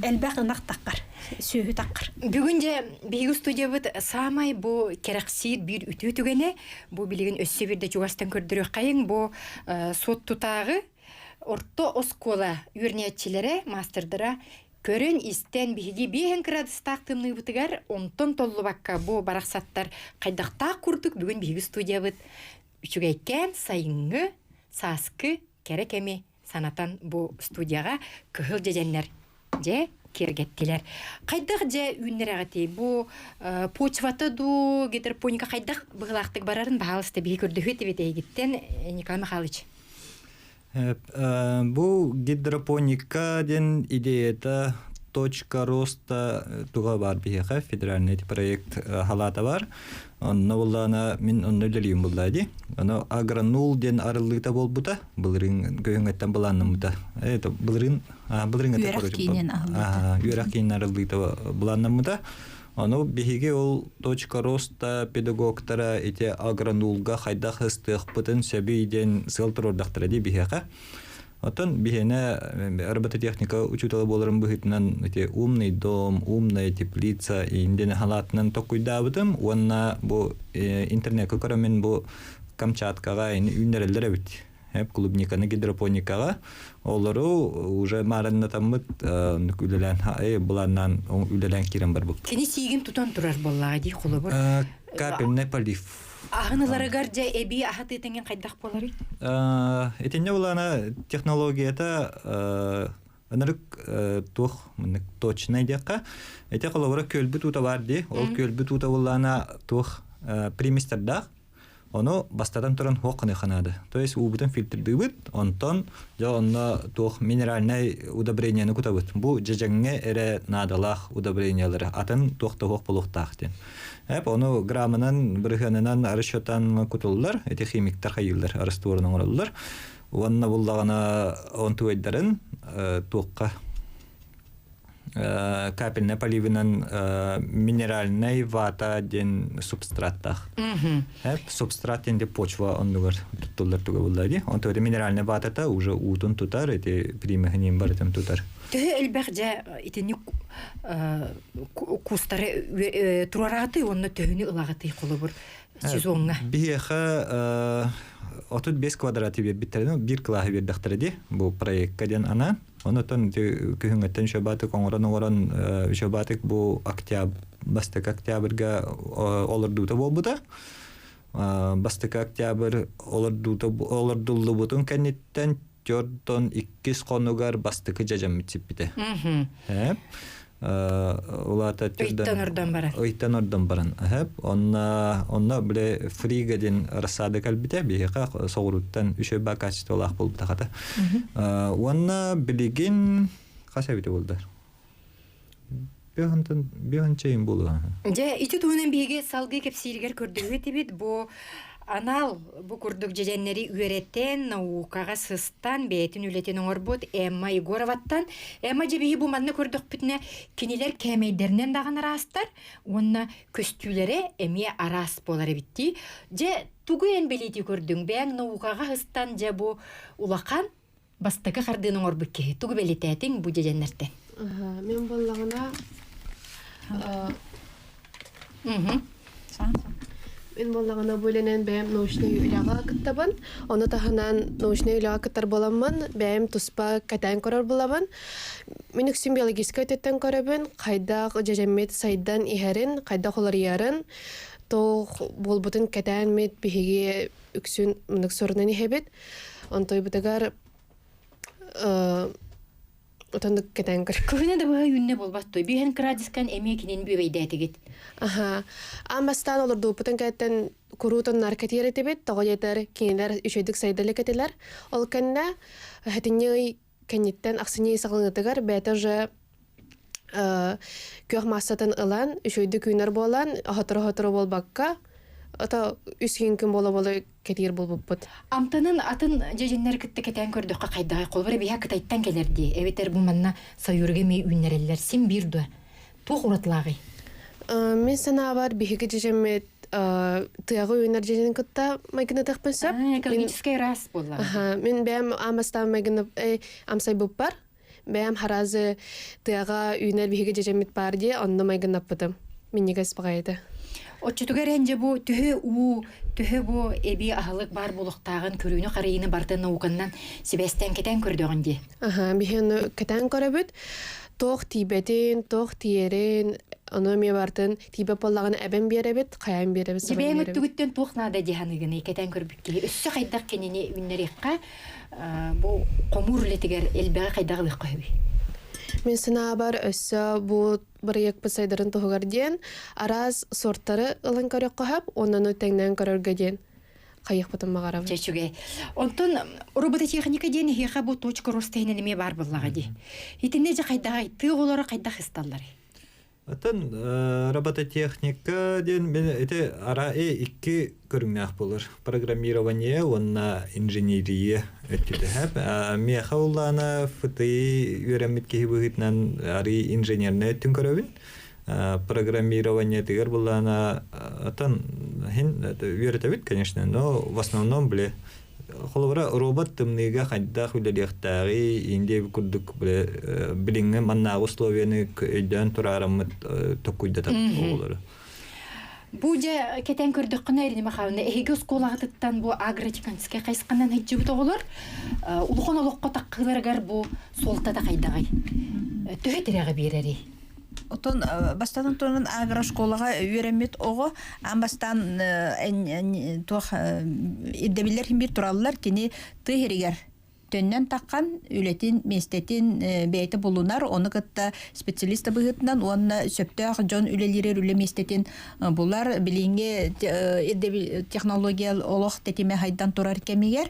элбэх ынах таххар сүөһү таххар. Бүгүн дьэ биһиги студиябыт саамай бу кэрэхсиир биир үтүө түгэнэ бу билигин өссө биирдэ чугастан көрдөрүөххэйиҥ бу Суоттутааҕы орто оскуола үөрэнээччилэрэ маастардара көрөн-истэн биһиги биэһэн кыраадыстаах тымныыбытыгар онтон толлубакка бу барахсаттар хайдахтаах курдук бүгүн биһиги студиябыт үчүгэйкээн сайыҥҥы сааскы кэрэ кэми санатан бу студияҕа кыһыл дьэдьэннэр дьэ киэргэттилэр. Хайдах дьэ үүннэрэҕитий? Бу почвата дуу, гидропоника хайдах быһыылаахтык барарын баһаалыста биһи көрдөһүө этибит эйигиттэн, Николай Михайлович. Бу гидропоника диэн идеята точка роста туга бар биһиэхэ федеральный проект халаата бар. Онно буллаана мин онно үлэлиим булла ди. Оно агронул диэн арыллыыта буолбута. Былырыын көһүҥҥэттэн былааннаммыта. Это былырыын былырыын Үөрэх киинин аһыллыыта. Үөрэх киинин арыллыыта былааннаммыта. Ону биһиги ол точка роста педагогтара ити агронулга хайдах ыстыахпытын сөбүй диэн сыал туруордахтара дии биһиэхэ. Оттон биһиэнэ робототехника учуутала буоларым быһыытынан ити умный дом, умная теплица индиэн халаатынан токкуйдаабытым уонна бу интернекка көрөммүн бу Камчаткаҕа үүннэрэллэр эбит. Клубниканы гидропоникаҕа олору уже маарыннатаммыт үлэлээн былааннаан үлэлээн киирэн барбыппыт. Кини сиигин тутан турар буоллаҕа дии холобур. Капельный полив. Аһын ыларыгар дьэ эбии аһатыытыҥын хайдах буоларый? Итиннэ булаана технологията ынырык туох мыннык точнай диэххэ. Ити холобура көлбүт уута бар дии. Ол көлбүт уута буллаана туох приместердаах. Ону бастатан туран хуох гыныахха наада. То есть уубутун фильтрдыыбыт, онтон дьэ онно туох минеральнай удобрениены кутабыт. Бу дьэдьэҥҥэ эрэ наадалаах удобрениелары атын туох да суох буолуохтаах диэн. Эп ону граммынан, бырыһыанынан расчетан кутуллар, ити химиктэр хайыыллар, растворун оҥороллор. Уонна буллаҕына онтугайдарын туохха капельнай поливынан минеральнай вата диэн субстраттаах. Субстрат диэн почва оннугар туттуллар туга булла дии. Онто минеральный ватата уже уутун тутар, эти примехинин барытын тутар. Төһө элбэх дьэ итини кустары турарааты уонна төһөнү ылаҕытый холобур сезоҥҥа? Биһиэхэ 35 квадраты биэрбиттэрин биир кылааһы биэрдэхтэрэ дии бу проекка диэн анаан. Онотон күһүҥҥэттэн үчүгэйбаатык оҥорон-оҥорон үчүгэйбаатык бу октябрь бастакы октябрьга олордуута буолбута. Бастакы октябрь олордуута олордуллубутун кэнниттэн төртон иккис хонугар бастакы дьадьаммыт сиппитэ. Улаата Ыйтан ордон баран. Ыйтан ордон баран. Онно онно бile фрига диэн рассада кэлбитэ биһиэхэ соҕурууттан үчүгэй качестволаах буолбута хата. Уонна билигин хас эбитэ буолдар? Биһантан биһанчайын буолуо. Дьэ, ити туһунан биһиги салгыы кэпсииригэр көрдөһүө этибит. Бу анал бу курдук дьэдьэннэри үөрэтэн, наукаҕа сыстан, бэйэтин үлэтин оҥорбут Эмма Егороваттан. Эмма дьэ биһи бу манна көрдөхпүтүнэ, кинилэр кээмэйдэринэн даҕаны араастар уонна көстүүлэрэ эмиэ араас буолар эбит дии. Дьэ, тугу эн бэлиэтии көрдүҥ? Бэйэҥ наукаҕа сыстан, дьэ бу улахан бастакы хардыыны оҥорбут киһи. Тугу бэлиэтээтиҥ бу дьэдьэннэртэн? Мен буоллаҕына Мин буоллаҕына бу үлэнэн бэйэм научнай үлэҕэ кыттабын. Ону таһынан научнай үлэҕэ кыттар буоламмын, бэйэм туспа кэтээн көрөр буолабын. Мин үксүн биологическай өттүттэн көрөбүн, хайдах дьэдьэммит сайдан иһэрин, хайдах уларыйарын, туох буолбутун кэтээн мит биһиги үксүн мындык сорунан иһэбит. Онтойбутугар отоннук кэтээн көр. Кыһына да быһа үүннэ буолбат той. Биһэн крадискан эмиэ кинин бүөбэйдээтигит. Аха. Аан бастаан олордууппутун кэттэн куруутун наркотиер этибит, тоҕо диэтэр кинилэр үчүгэйдик сайда илик этилэр. Ол кэннэ хэтинньи ый кэнниттэн ахсынньы ый саҕаланыытыгар бэйэтэ уже күөх маассатын ылан, үчүгэйдик үүнэр буолан, хотору-хотору буолбакка, ото үс күн күн буола-буола кэтиир буолбуппут. Амтанын атын дьэдьэннэри кытта кэтээн көрдөххө хайдаҕай холобура биһа Кытайтан кэлэр дии эбэтэр бу манна Саюрга эмиэ үүннэрэллэр син биир дуо туох уратылааҕый? Мин санаабар биһиги дьэдьэммит тыаҕа үүнэр дьэдьэнин кытта майгынатыахпын сөп. Экологическай ыраас буоллаҕа. Мин бэйэм аан бастаан майгына амсайбыппар бэйэм харазы тыаҕа үүнэр биһиги дьэдьэммит баар дии онно майгынаппытым. Минньигэс баҕайыта. Оччотугар эн дьэ бу төһө уу, төһө бу эбии аһылык баар буолуохтааҕын көрүүнү-харайыыны барытын науканнан сибээстээн кэтээн көрдөҕүн дии. Аха, биһи ону кэтээн көрөбүт. Туох тиийбэтин, туох тиийэрин, ону эмиэ барытын тиийбэт буоллаҕына эбэн биэрэбит, хайаан биэрэбит, Дьэ сабан бэйэҥ биэрэбит. өттүгүттэн туох наада дии саныыгыный кэтээн көрбүт киһи өссө хайдах кинини үүннэриэххэ бу хомуур үлэтигэр элбэҕи хайдах ылыахха сөбүй? Мин санаабар өссө бу бырайыакпыт сайдарын туһугар диэн араас сортары ылан көрүөххэ сөп уонна ону тэҥнээн көрөргө диэн хайыахпытын баҕарабын. Чэ, үчүгэй. Онтон робототехника диэн эһиэхэ бу точка роста иһинэн эмиэ баар буоллаҕа дии. Итиннэ дьэ хайдаҕай тыа оҕолоро хайдах исталларый? Оттон робототехника диэн мин ити араи икки көрүҥнээх буолар. Программирование уонна инженерия өттүтэһэп. Миэхэ улаана ФТИ үөрэммит киһи быһыытынан арый инженернэй өттүн көрөбүн. Программированиетыгар буллаана отон хин үөрэтэбит, конечно, но в основном бile холобура робот тымныыга хайдах үлэлиэхтээҕий индия курдук биле билиҥҥи маннааҕы условияны өйдөөн тураараммыт токкуйдатабыт оҕолору. Бу дьэ кэтэн көрдөххүнэ Ирина Михайловна эһиги оскуолаҕытыттан бу агротехническай хайысханан сылдьыбыт оҕолор улахан олоххо таххыыларыгар бу суолтата хайдаҕый? Төһө тирэҕи биэрэрий? Отон бастатан туран агрошколаҕа үөрэммит оҕо аан бастаан туох ирдэбиллэр иһин биир тураллар кини тыа иһигэр төннөн таххан үлэтин миэстэтин бэйэтэ булунар ону кытта специалист быһыытынан уонна сөптөөх дьон үлэлиирэр үлэ миэстэтин булар билиҥҥи технология олох тэтимэ хайдан турар кэмигэр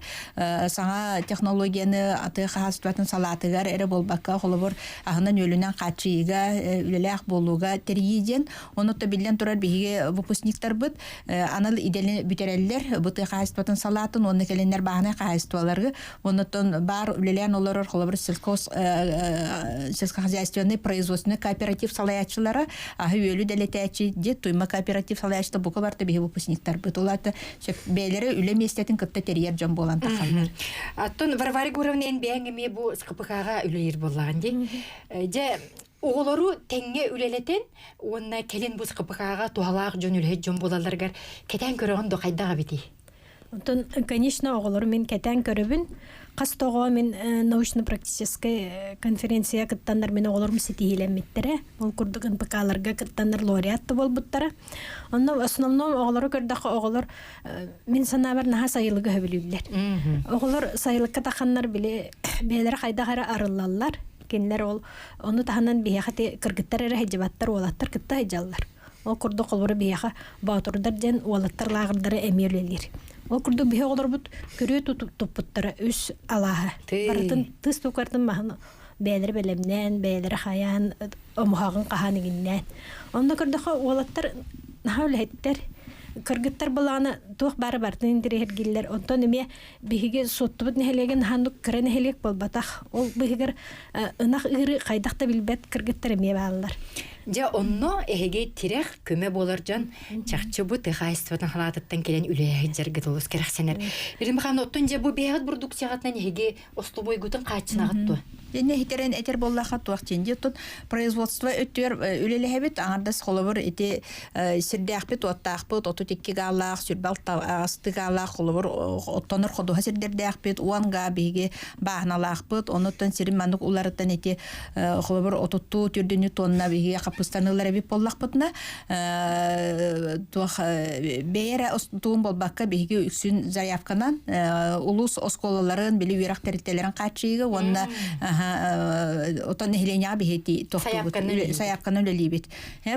саҥа технологияны атыы хаһаайыстыбатын салаатыгар эрэ буолбакка холобур аһынан-үөлүнэн хааччыйыыга үлэлээх буолууга тэрийии диэн ону то биллэн турар биһиги выпускниктарбыт анал идэни бүтэрэллэр бу тыа хаһаайыстыбатын салаатын уонна кэлиннэр бааһынай хаһаайыстыбаларга оннуттан баар үлэлээн олорор холобур сельхоз сельскохозяйственный производственный кооператив салайааччылара аһы-үөлү дэлэтээччи дьэ туйма кооператив салайааччыта бука барта биһи выпускниктарбыт ол аата бэйэлэрэ үлэ миэстэтин кытта тэрийэр дьон буолан тахаллар. Оттон Варвара Егоровна эн бэйэҥ эмиэ бу СКПК-ҕа үлэлиир буоллаҕын дии. Дьэ оҕолору тэҥҥэ үлэлэтэн уонна кэлин бу СКПК-ҕа туһалаах дьон үлэһит дьон буолалларыгар кэтээн көрөҕүн до хайдах эбитий? Онтон, конечно, оҕолору мин кэтээн көрөбүн. Хас да оҕо мин научно-практическай конференция кыттаннар мин оҕолорум ситиһиилэммиттэрэ. Ол курдук НПК-ларга кыттаннар лауреат да буолбуттара. Онно в основном оҕолору көрдөххө оҕолор мин санаабар наһаа сайылыгы сөбүлүүллэр. Оҕолор сайылыкка таханнар били бэйэлэрэ хайдах эрэ арыллаллар. Кинилэр ол ону таһынан биһиэхэ кыргыттар эрэ сылдьыбаттар, уолаттар кытта сылдьаллар. Ол курдук холобура биһиэхэ Боотурдар диэн уолаттар лааҕырдара эмиэ үлэлиир. Ол курдук биһи оҕолорбут күрүө туппуттара үс алааһа. Барытын тыс тукартын маһын бэйэлэрэ бэлэмнээн, бэйэлэрэ хайаан, омуһаҕын хаһан игиннээн. Онно көрдөххө уолаттар наһаа үлэһиттэр, кыргыттар былаана туох баара барытын интэриэһиргииллэр. Онтон эмиэ биһиги Суоттубут нэһилиэгин ханнык кыра нэһилиэк буолбатах. Ол быыһыгар ынах ыыры хайдах да билбэт кыргыттар эмиэ бааллар. Дьэ онно эһиги тирэх көмө буолар дьон чахчы бу тыа хаһаайыстыбатын халаатыттан кэлэн үлэлэһит дьаргыт олус кэрэхсэнэр. Ирина Михайловна, оттон дьэ бу бэйэҕит бурдуксияҕытынан эһиги остубуйгутун хааччынаҕыт дуо? Дьэ иһитэрэн этэр буоллахха туох диэн дии оттон производство өттүгэр үлэлэһэбит аҥардас холобур ити сирдээхпит уоттаахпыт 32 гаалаах 26 гаалаах холобур оттонор ходуһа сирдэрдээхпит 10 гаа биһиги бааһыналаахпыт онуттан сирин маннык уларыттан ити холобур отуттуу түрдүнү тонна биһиги хаппыстаныылар эбит буоллахпытына туох бэйэ эрэ туун буолбакка биһиги үксүн заявканан улуус оскуолаларын били үөрэх тэрилтэлэрин хааччыйыыга уонна отон нэһилиэнньэҕэ биһиги тохтуубут сайаапканы үлэлиибит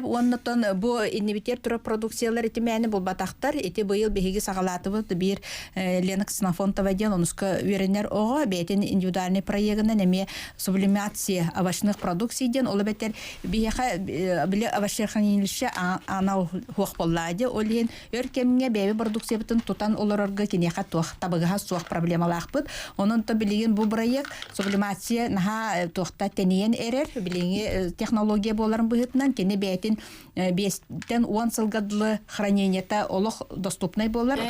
уонна оттон бу иннибитигэр турар продукциялар ити мээни булбатахтар ити быйыл биһиги саҕалаатыбыт биир Лена Ксенофонтова диэн онуска үөрэнэр оҕо бэйэтин индивидуальный проегынан эмиэ сублимация овощных продукций диэн ол эбэтэр биһиэхэ били овощехранилище анал хуох буоллаа дии ол иһин өр кэмҥэ бэйэбит продукциябытын тутан олорорго киниэхэ туох табыгаһа суох проблемалаахпыт онон то билигин бу проект сублимация наһаа туохта тэнийэн эрэр билиҥҥи технология буоларын быһыытынан кини бэйэтин биэстэн уон сылга дылы хранениета олох доступнай буолар.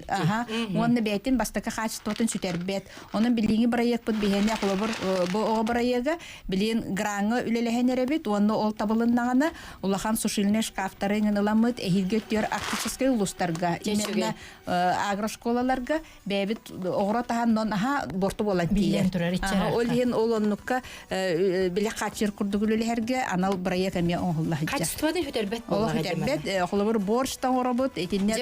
Аха. Уонна бэйэтин бастакы хаачыстыбатын сүтэрбэт. Онон билиҥҥи бырайыакпыт биһиэнэ холобур бу оҕо бырайыага билигин граҥҥа үлэлэһэн эрэбит уонна ол табылыннаҕына улахан сушильнай шкафтары ыҥыныламмыт эһиилги өттүгэр арктическай улуустарга именно агрошколаларга бэйэбит оҕуро таһан нон аха борту буолан Биллэн турар иччэр Ол иһин ол оннукка билэ хааччыр курдук үлэлэһэргэ анал бырайыак эмиэ оҥоһулла сылдьар. Качествоны сүтэрбэт Олох сүтэрбэт. Холобур борщ тоҥоробут, итиннэ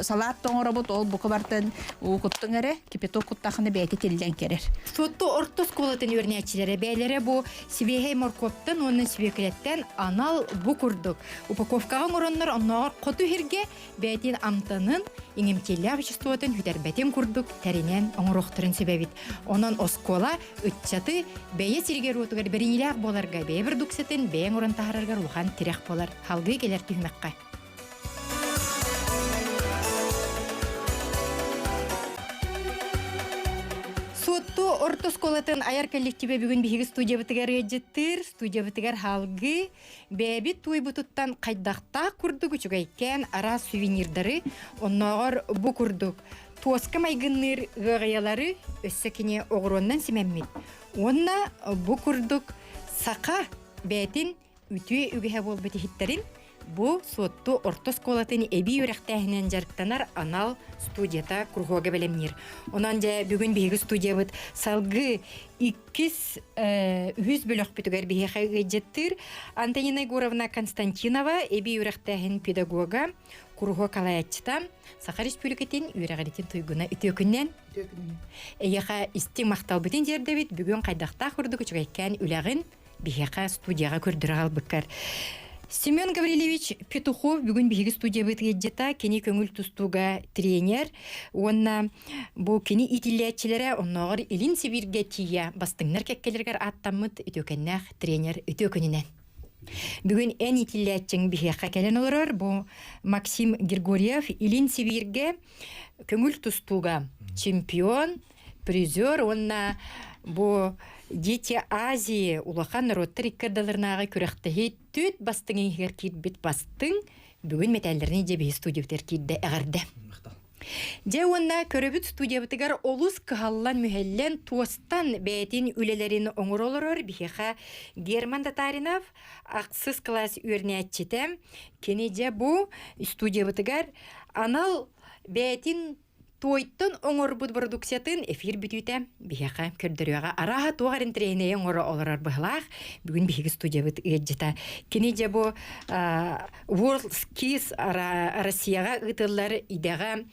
салат тоҥоробут, ол бука бартан уу куттуҥ эрэ, кипяток куттахына бэйэтэ тиллэн керер. Суотту орто оскуолатын үөрэнээччилэрэ бэйэлэрэ бу сибиэһэй моркуоптан уонна сүбүөкүлэттэн анал бу курдук упаковкаҕа оҥороннор оннооҕор хоту иһиргэ бэйэтин амтанын, иҥэмтиэлээх веществотын сүтэрбэтин курдук тэринэн оҥоруохтарын сөбөбүт. Онон оскуола ыччаты бэйэ сиригэр-уотугар бэриниилээх буоларга, бэйэ продукциятын бэйэҥ уран таһаараргар улахан тирэх буолар. Салгыы кэлэр түһүмэххэ. Суотту орто оскуолатын айар коллективэ бүгүн биһиги студиябытыгар ыалдьыттыыр, студиябытыгар халгыы Бэйэбит туйбутуттан хайдахтаах курдук үчүгэйкээн араас сувенирдары, оннооҕор бу курдук туоска майгынныыр ыаҕайалары өссө кини оҕуруоннан симэммит. Уонна бу курдук саха бэйэтин үтүө үгэһэ буолбут иһиттэрин бу Суотту орто оскуолатын эбии үөрэхтээһинэн дьарыктанар анал студията кругога бэлэмниир. Онон дьэ бүгүн биһиги студиябыт салгыы иккис үһүс бөлөхпүтүгэр биһиэхэ ыалдьыттыыр Антонина Егоровна Константинова эбии үөрэхтээһин педагога, куруһуок салайааччыта, Саха Республикатын үөрэҕиритин туйгуна үтүө күннэн. Эйиэхэ истиҥ махталбытын тиэрдэбит. Бүгүн хайдахтаах курдук үчүгэйкээн үлэҕин биһиэхэ студияҕа көрдөрө хаалбыккар. Семен Гаврильевич Петухов бүгүн биһиги студиябыт ыалдьыта, кини көҥүл тустууга тренер уонна бу кини иитиллээччилэрэ оннооҕор Илин Сибииргэ тиийэ бастыҥнар кэккэлэригэр ааттаммыт үтүөкэннээх тренер үтүө күнүнэн. Бүгүн эн иитиллээччиҥ биһиэхэ кэлэн олорор бу Максим Григорьев Илин Сибииргэ көҥүл тустууга чемпион, призер уонна бу Дети Азии улахан норуоттар икки ардыларынааҕы күрэхтэһии түөрт бастыҥ иһигэр киирбит бастыҥ бүгүн мэтээллэрин дьэ биһи студиябытыгар киирдэ эҕэрдэ. Дьэ уонна көрөбүт студиябытыгар олус кыһаллан-мүһэллэн туостан бэйэтин үлэлэрин оҥоро олорор биһиэхэ Герман Татаринов ахсыс кылаас үөрэнээччитэ. Кини дьэ бу студиябытыгар анал бэйэтин Туойтан оҥорбут продукциятын эфир бүтүүтэ биһиэхэ көрдөрүөҕэ. Арааһа туох эрэ интэриэһинэйи оҥоро олорор быһылаах. Бүгүн биһиги студиябыт ыалдьыта. Кини дьэ бу World Skills Россияҕа ыытыллар идэҕэ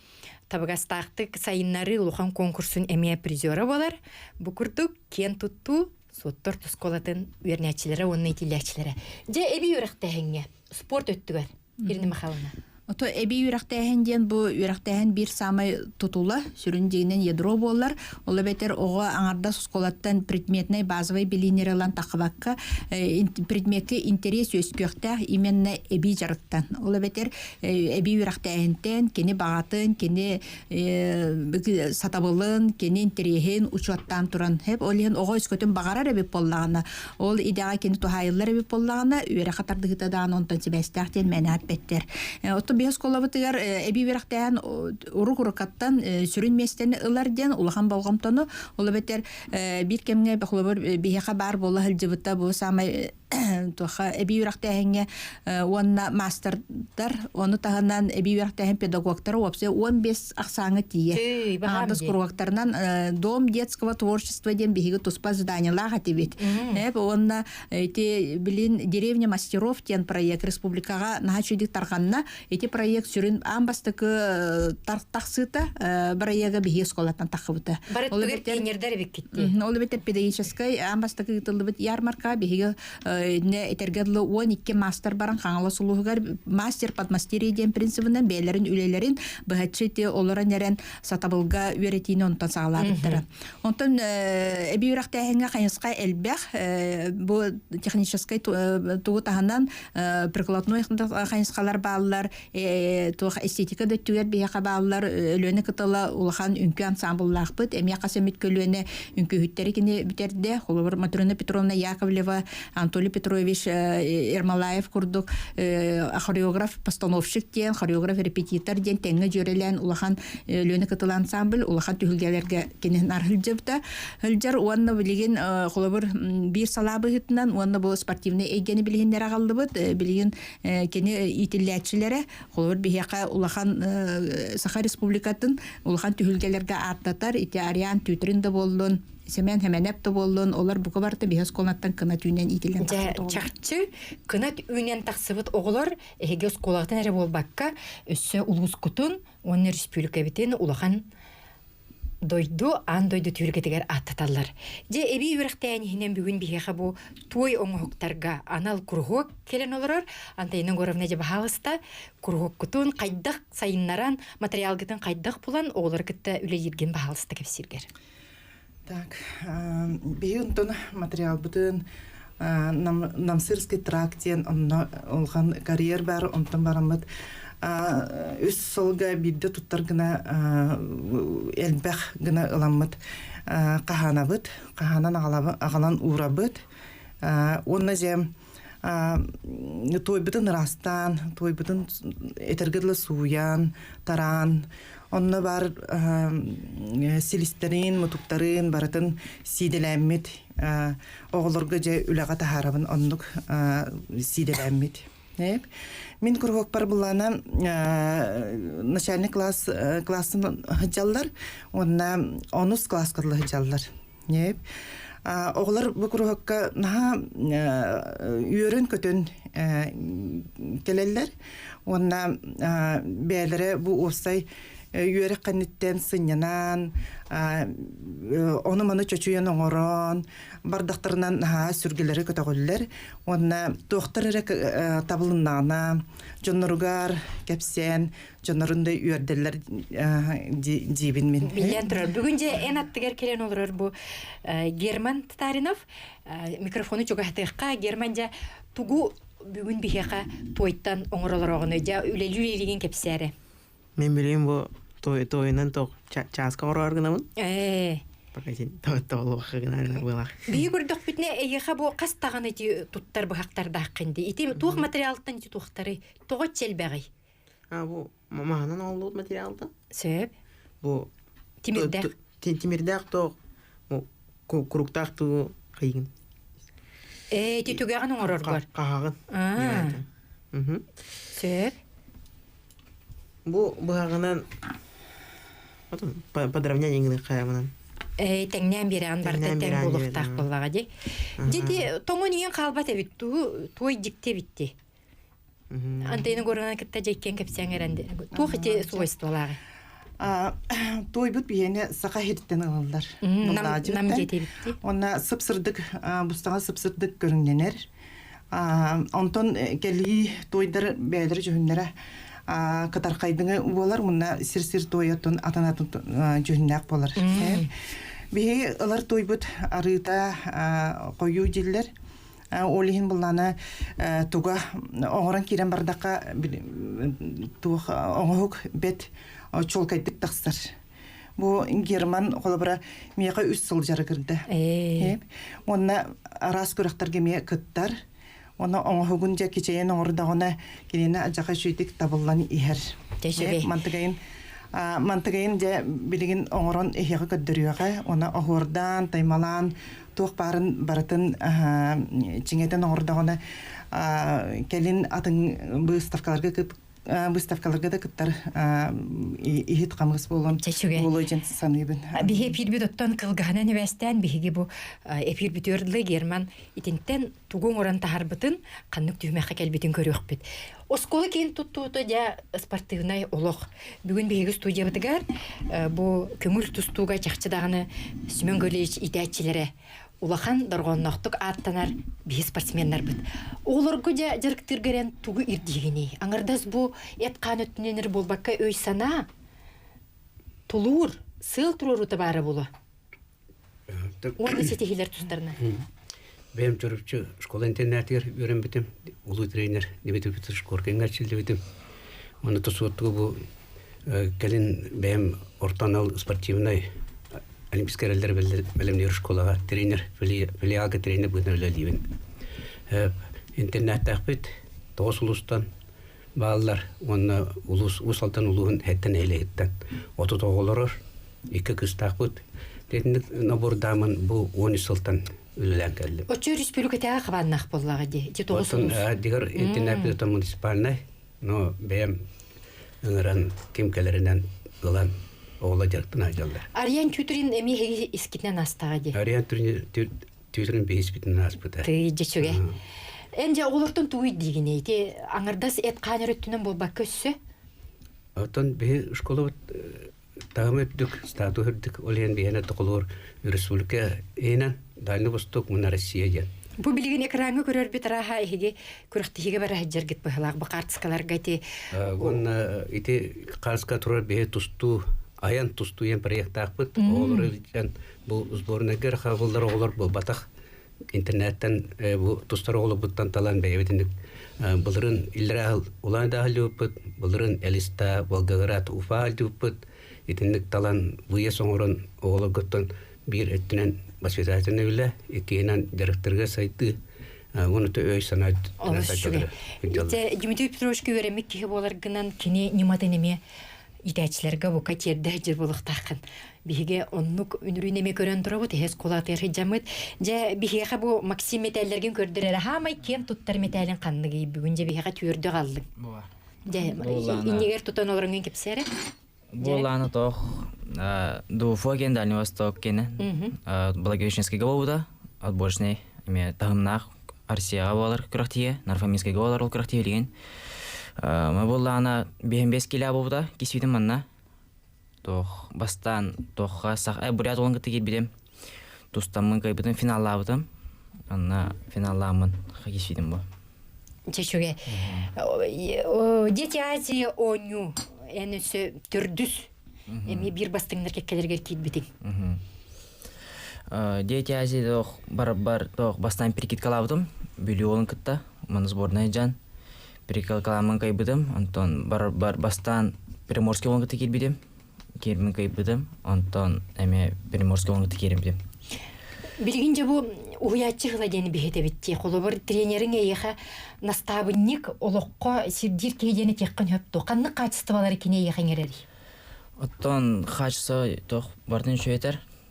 табыгастаахтык сайыннарыы улахан конкурсун эмиэ призера буолар. Бу курдук киэн туттуу Суоттар оскуолатын үөрэнээччилэрэ уонна иитиллээччилэрэ. Дьэ эбии үөрэхтээһиҥҥэ спорт өттүгэр Ирина Михайловна. Ото эбии үөрэхтээһин диэн бу үөрэхтээһин биир саамай тутула, сүрүн дьиҥинэн ядро буолар. Ол эбэтэр оҕо аҥардас оскуолаттан предметнэй базовай билиини эрэ ылан таххыбакка, предметкэ интэриэс үөскүөхтээх именно эбии дьарыктан. Ол эбэтэр эбии үөрэхтээһинтэн кини баҕатын, кини сатабылын, кини интэриэһин учуоттаан туран хэп ол иһин оҕо өскөтүн баҕарар эбит буоллаҕына, Ол идэҕэ кини туһаайыллар эбит буоллаҕына, үөрэххэ тардыһыыта даҕаны онтон сибээстээх диэн мээнэ эппэттэр. Оттон биһи оскуолабытыгар эбии үөрэхтээн урук-урукаттан сүрүн миэстэни ылар диэн улахан болҕомтону, ол эбэтэр биир кэмҥэ холобур биһиэхэ баар буола сылдьыбыта бу саамай туохха эбии үөрэхтээһиҥҥэ уонна маастардар ону таһынан эбии үөрэхтээһин педагогтара уопсай 15 ахсааҥҥа тиийэ. Аҥардас куруоктарынан Дом детского творчества диэн биһиги туспа зданиелаах этибит. Уонна ити билин деревня мастеров диэн проект республикаҕа наһаа үчүгүйдик тарҕанна. Ити проект сүрүн аан бастакы тахсыыта бырайыага биһиги оскуолаттан таххыбыта. Ол эбэтэр Ол эбэтэр педагогическай аан бастакы ыытыллыбыт ярмарка биһиги. Этэргэ дылы 12 маастар баран Хаҥалас улууһугар мастер подмастерье диэн принцибынан бэйэлэрин үлэлэрин быһаччы ити олорон эрэн сатабылга үөрэтиини онтон саҕалаабыттара. Онтон эбии үөрэхтээһиҥҥэ хайысха элбэх. Бу техническай тугу таһынан прикладной хайысхалар бааллар, туох эстетика да өттүгэр биһиэхэ бааллар. Өлүөнэ кытыла улахан үҥкүү ансамбллаахпыт. Эмиэ хас эмит көлүөнэ үҥкүүһүттэри кини бүтэрдэ. Холобур, Матрена Петровна Яковлева, Анатолий Петрович Ермолаев курдук хореограф, постановщик диэн, хореограф-репетитор диэн тэҥҥэ дьүөрэлээн улахан Өлүөнэ кытыла ансамбль улахан түһүлгэлэргэ кини сылдьыбыта. Сылдьар уонна билигин холобур биир салаа быһыытынан уонна бу спортивнай эйгэни билиһиннэрэ аҕаллыбыт. Билигин кини иитиллээччилэрэ холобур биһиэхэ улахан Саха Республикатын улахан түһүлгэлэргэ ааттатар ити Ариан Түтрин да буоллун Семен Хеменеп да буоллун олор бука барыта биһи оскуолаттан кынат үүнэн иитиллэн Дьэ, чахчы кынат үүнэн тахсыбыт оҕолор эһиги оскуолаҕытын эрэ буолбакка өссө улуускутун уонна республикабытын улахан дойду аан дойду түһүлгэтигэр ааттаталлар. Дьэ, эбии үөрэхтээн иһинэн бүгүн биһиэхэ бу туой оҥоһуктарга анал куруһуок кэлэн олорор. Антонина Егоровна дьэ баһаалыста куруһуоккутун хайдах сайыннаран, материалгытын хайдах булан оҕолору кытта үлэлииргин баһаалыста кэпсииргэр. Так, биһи онтон материалбытын Намсырский тракт диэн онно улахан карьер бар, онтон бараммыт үс сылга биирдэ туттар гына элбэх гына ыламмыт хаһаанабыт, хаһаанан аҕалан уурабыт. Уонна дьэ туойбутун ыраастаан, туойбутун этэргэ дылы сууйан, тараан, онно баар силистэрин, мутуктарын барытын сиидэлээммит оҕолорго дьэ үлэҕэ таһаарабын оннук сиидэлээммит. Мин куруһуокпар былаана начальный класс классын сылдьаллар уонна онус класска сылдьаллар. Оҕолор бу куруһуокка наһаа үөрэн-көтөн кэлэллэр уонна бэйэлэрэ бу уопсай үөрэх кэнниттэн сынньанан, ону-маны чочуйан оҥорон, бардахтарынан наһаа сүргэлэрэ көтөҕүллэр уонна туохтар эрэ табылыннаҕына дьонноругар кэпсээн дьоннорун да үөрдэллэр диибин мин. Биллэн турар. Бүгүн дьэ эн аттыгар кэлэн олорор бу Герман Татаринов микрофону чугаһатыахха. Герман дьэ тугу бүгүн биһиэхэ туойтан оҥоролороҕуну дьэ үлэлүүр илигин кэпсээрэ. Мен билим бу той тойунан тох чааска ороор гынабын. Ээ. Покажи тоолуохха гынан буолар. Биһи көрдөхпүтүнэ эйиэхэ бу хас даҕаны ити туттар быһахтардааххын дии. Ити туох материалтан ити туохтары тоҕо чэлбэҕий? А бу маһынан оҥоһуллубут материалта. Сөп. Бу Тимирдээх. Тимирдээх туох куруктаах туу хайыгын. Ээ, ити түгэҕин оҥороргор. Хаһаҕын. Аа. Сөп. Бу быһаҕынан подравнять иҥин хайамынан. Ээ, тэҥнээн биэрэҕин барыта тэҥ буолуохтаах буоллаҕа дии. Дьити тоҥон иҥин хаалбат эбит туу туой дьикти эбитти. Антейны горынан кытта дьэккэн кэпсээн эрэн туох ити свойстволааҕый? Туойбут биһиэнэ саха иһиттэн ылаллар. Нам диэтибитти. Онна сып-сырдык бустаҕа сып-сырдык көрүҥнэнэр. Онтон кэлии туойдар бэйэлэрэ дьүһүннэрэ кытархайдыҥы буолар уонна сир-сир туойатын атын-атын дьүһүннээх буолар. Биһиги ылар туойбут арыыта хойуу дьиллэр. Ол иһин буллаана туга оҥорон киирэн бардахха туох оҥоһук бэт чуолкайдык тахсар. Бу Герман холобура миэхэ үс сыл дьарыгырда. Уонна араас күрэхтэргэ эмиэ кыттар. Уонна оҥоһугун дьэ кичэйэн оҥордоҕуна кинини адьаха үчүгүйдүк табыллан иһэр. Мантыгайын мантыгайын дьэ билигин оҥорон эһиэхэ көрдөрүөҕэ. Уонна оһуордаан, таймалаан туох баарын барытын чиҥэтэн оҥордоҕуна кэлин атын выставкаларга выставкаларга да кыттар иһит хамыс буолуон буолуо диэн саныыбын. Биһи эпиирбит оттон кылгаһынан эбээстээн биһиги бу эпиир бүтүөр дылы Герман итинтэн тугу оҥорон таһарбытын ханнык түһүмэххэ кэлбитин көрүөхпүт. Оскуола киин туттуута дьэ спортивнай олох. Бүгүн биһиги студиябытыгар бу көҥүл тустууга чахчы даҕаны Семен Гаврильевич иитээччилэрэ. Улахан дорҕоонноохтук ааттанар биһи спортсменнарбыт. Оҕолорго дьэ дьарыктыырга эрэн тугу ирдиигиний? Аҥардас бу эт-хаан өттүнэн эрэ буолбакка өй-санаа, тулуур, сыал туруоруута баара буолуо. Уонна ситиһиилэр тустарынан. Бэйэм чорупчу школа интернатыгар үөрэммитим. Улуу тренер Дмитрий Петрович Коркиҥҥа эрчиллибитим. Уонна тусуоттугу бу кэлин бэйэм орто анал спортивнай олимпийскай эрэллэр бэлэмниир школаҕа тренер, филиалга тренер быһыытынан үлэлиибин. Интернаттаахпыт тоҕус улуустан бааллар уонна улуус Уус Алдан улууһун эһэттэн нэһилиэгиттэн 30 оҕолорор, икки кыыстаахпыт. Итинник набордаамын бу 13 сылтан үлэлээн кэллим. Оччо өрөспүүбүлүкэтээҕи хабааннаах буоллаҕа дии. Ити тоҕус Оттон улуус. дигэр интернат муниципальнай, но бэйэм ыҥыран ким кэлэринэн ылан оҕолор дьарыктана сылдьаллар. Ариан Тютрин эмиэ эһиги искитинэн аастаҕа дии. Ариан Тютрин биһиспитинэн ааспыта. Тыый, дьэ үчүгэй. Эн дьэ оҕолортон тугуй диигиний? Ити аҥардас эт-хаан эрэ өттүнэн буолбакка өссө? Оттон биһи школабыт таһыма үрдүк, статус үрдүк, ол иһин биһиэнэ токолуур республика иһинэн Дальний Восток уонна Россия диэн. Бу билигин экраҥҥа көрөрбүт арааһа эһиги күрэхтэһиигэ бара сылдьаргыт быһыылаах бу хаартыскаларга ити Уонна ити хаартыска турар биһи тустуу айан тустуу диэн проектаахпыт. Оҕолору илдьэн бу сборнайга хабыллар оҕолор буолбатах. Интернеттэн бу тустар оҕолорбуттан талан бэйэбитинник былырын иллэрээ Улан Удэ былырын Элиста, Волгоград, Уфа илдьибиппит. Итинник талан выезд оҥорон оҕолоргуттан биир өттүнэн воспитательный үлэ, иккиһинэн дьарыктарга сайдыы, уонна өй-санаа Олус үчүгэй. Ити Дмитрий Петровичка үөрэммит киһи буоларгынан кини ньыматын эмиэ итээччилэргэ бука тиэрдэ сылдьар буолуохтааххын. Биһиги оннук үнүрүүн эмиэ көрөн турабыт, эһэ оскуолатыгар сылдьаммыт. Дьэ, биһиэхэ бу Максим мэтээллэргин көрдөр эрэ, хаамай киэн туттар мэтээлин ханныгый бүгүн дьэ биһиэхэ түөрдө хааллыҥ. Дьэ, иннигэр тутан олороҥҥун кэпсээ эрэ. Буолааны тоох Дуфо кен Дальний Восток кене Благовещенскийга буолбута отборочный эме таһымнаах Арсияға буолар күрэхтиһиэ Нарфоминскайга буолар ол күрэхтиһи билигин ма буоллаана биһэн бес килэ буолбута кисвитим манна туох бастаан туохха сах бурят уолун кытта киирбитим тустаммын кыайбытым финаллаабытым анна финаллааммын кисвитим бу Чечүгэ. Дети Азии оонньуу эн өссө төрдүс эми биир бастыҥнар кэккэлэригэр киирбитиҥ. Дети Азии тоох бар тоох бастаан прикидкалаабытым Бүлүү уолун кытта маны сборная дьан прикидкалааммын кыайбытым онтон бар бар бастаан Приморский уолун кытта киирбитим киирмин кыайбытым онтон эмиэ Приморский уолун кытта киирбитим. Билигин дьэ бу уһуйааччы ыла диэн биһитэбит дии. Холобур, тренериҥ эйиэхэ настаабынньык олоххо сирдиир киһи диэн этиэххин сөп дуо? Ханнык хаачыстыбалары кини эйиэхэ иҥэрэрий? Оттон хаачыстыба туох барытын үчүгэй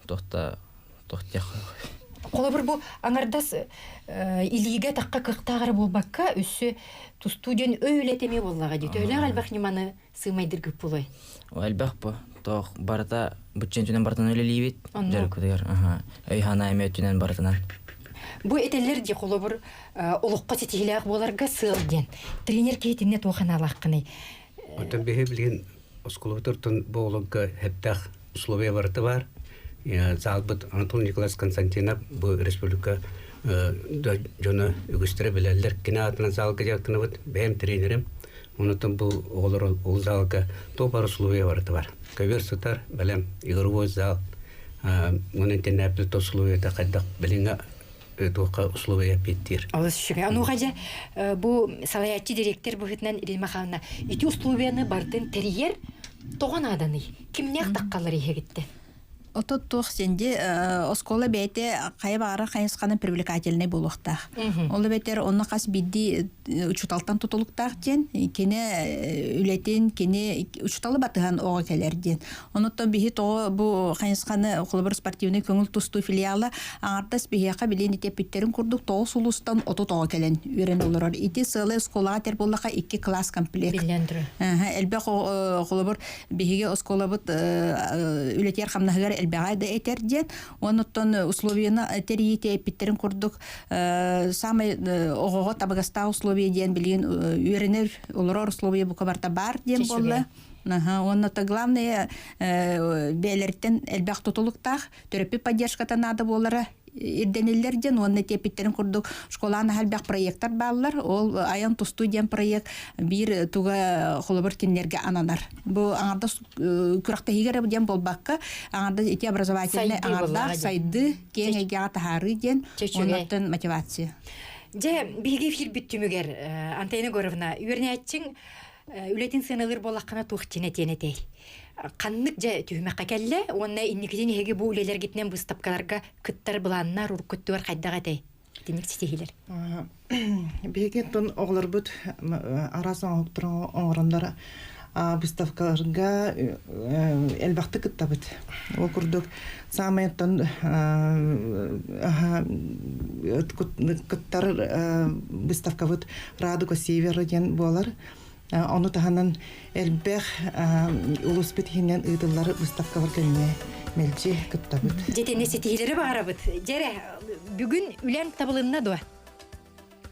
туох да туох диэх Холобур, бу аҥардас илиигэ тахха кыахтаах эрэ буолбакка, өссө тустуу диэн өй үлэтэ эмиэ буоллаҕа дии. Төһөлөөх элбэх ньыманы сыымайдыргыт буолуой? Элбэх бу. Тоох барыта быччын өттүнэн барытынан үлэлиибит. Дьарыкпытыгар. Өй-санаа эмиэ өттүнэн барытынан. Бу этэллэр дии холобур олоххо ситиһиилээх буоларга сыал диэн. Тренер киһитинне туох анаалааххыный? Оттон биһи билигин оскуолабыт бу олорго хэптэх условия барыта бар. Заалбыт Анатолий Николаевич Константинов бу республика дьоно үгүстэрэ билэллэр. Кини аатынан залга дьарыктанабыт. Бэйэм тренерим. Онутун бу оҕолор ол залга туох баар условия барыта бар. Көбүөр сытар, бэлэм игровой зал. Онон интернат условията хайдах билиҥҥэ туохха условия эппиэттиир. Олус үчүгэй. Онуоха дьэ бу салайааччы директор быһыытынан Ирина Михайловна ити условияны бардын тэрийэр тоҕо нааданый? Кимнээх таххалар иһэгиттэн? Ото туох сенди оскуола бэйэтэ хайа баҕарар хайысханан привлекательнай буолуохтаах. Ол эбэтэр онно хас биирдии учууталтан тутулуктаах диэн кини үлэтин кини учууталы батыһан оҕо кэлэр диэн. Онуттан биһи тоҕо бу хайысханы холобур спортивный көҥүл тустуу филиала аҥардас биһиэхэ билин итеппиттерин курдук тоҕус улуустан 30 оҕо кэлэн үөрэн олорор. Ити сыалай оскуолаҕа тер буоллаха икки класс комплект. Биллэн турар. Элбэх холобур биһиги оскуолабыт үлэтигэр хамнаһыгар элбэҕэ да этэр диэн онуттан условияны тэрийии эппиттэрин курдук самай оҕоҕо табыгастаах условия диэн билигин үөрэнэр олорор условия бука барта баар диэн буолла уонна то главное бэйэлэриттэн элбэх тутулуктаах төрөппүт поддержката наада буолара. ирдэниллэр диэн уонна тиэппиттэрин курдук школаан элбэх проектар бааллар. Ол айан тустуу диэн проект биир туга холобур кинилэргэ ананар. Бу аҥардас күрэхтэһиигэ эрэ диэн буолбакка, аҥардас ити образовательный аҥардаах сайды киэҥ эйгэҕэ таһаарыы диэн оннуттан мотивация. Дьэ, биһиги эфирбит түмүгэр Антонина Егоровна, үөрэнээччиҥ үлэтин сыаналыыр буоллаххына туох диэн этиэн этэй? Ханнык дьэ түһүмэххэ кэллэ уонна инникитин эһиги бу үлэлэргитинэн быыстапкаларга кыттар былааннар уруккуттугар хайдах этэй? Итинник ситиһиилэр. Биһиги оттон оҕолорбут араас оҥоһуктары оҥороннор выставкаларга элбэхтик кыттабыт. Ол курдук саамай оттон кыттар выставкабыт «Радуга Севера» диэн буолар. Ону таһынан элбэх улууспут иһинэн ыытыллар выставкаларга эмиэ мэлдьи кыттабыт. Дьэтини ситиһиилэри баҕарабыт. Дьэрэ, бүгүн үлэҥ табылынна дуо?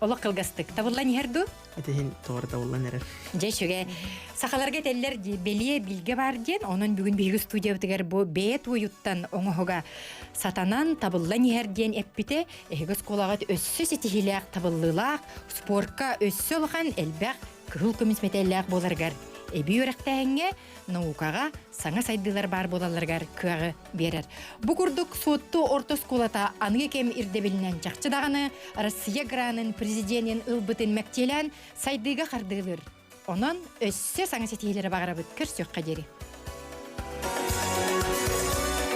Олох кылгастык. Табыллан иһэр дуу? Этиһин тоҕор табыллан эрэр. Дьэ, үчүгэй. Сахаларга этэллэр бэлиэ билгэ бар диэн, онон бүгүн биһиги студиябытыгар бу бэйэ туойуттан оҥоһуга сатанан табыллан иһэр диэн эппитэ, эһиги оскуолаҕыт өссө ситиһиилээх табыллыылаах, спорка өссө улахан элбэх кыһыл көмүс мэтээллээх буоларыгар эбии үөрэхтээһиҥҥэ, наукаҕа саҥа сайдыылар баар буолалларыгар кыаҕы биэрэр. Бу курдук Суотту орто оскуолата аныгы кэм ирдэбилинэн чахчы даҕаны Россия гранын президенин ылбытын мэктиэлээн сайдыыга хардыылыыр. Онон өссө саҥа ситиһиилэри баҕарабыт көрсүөххэ диэри.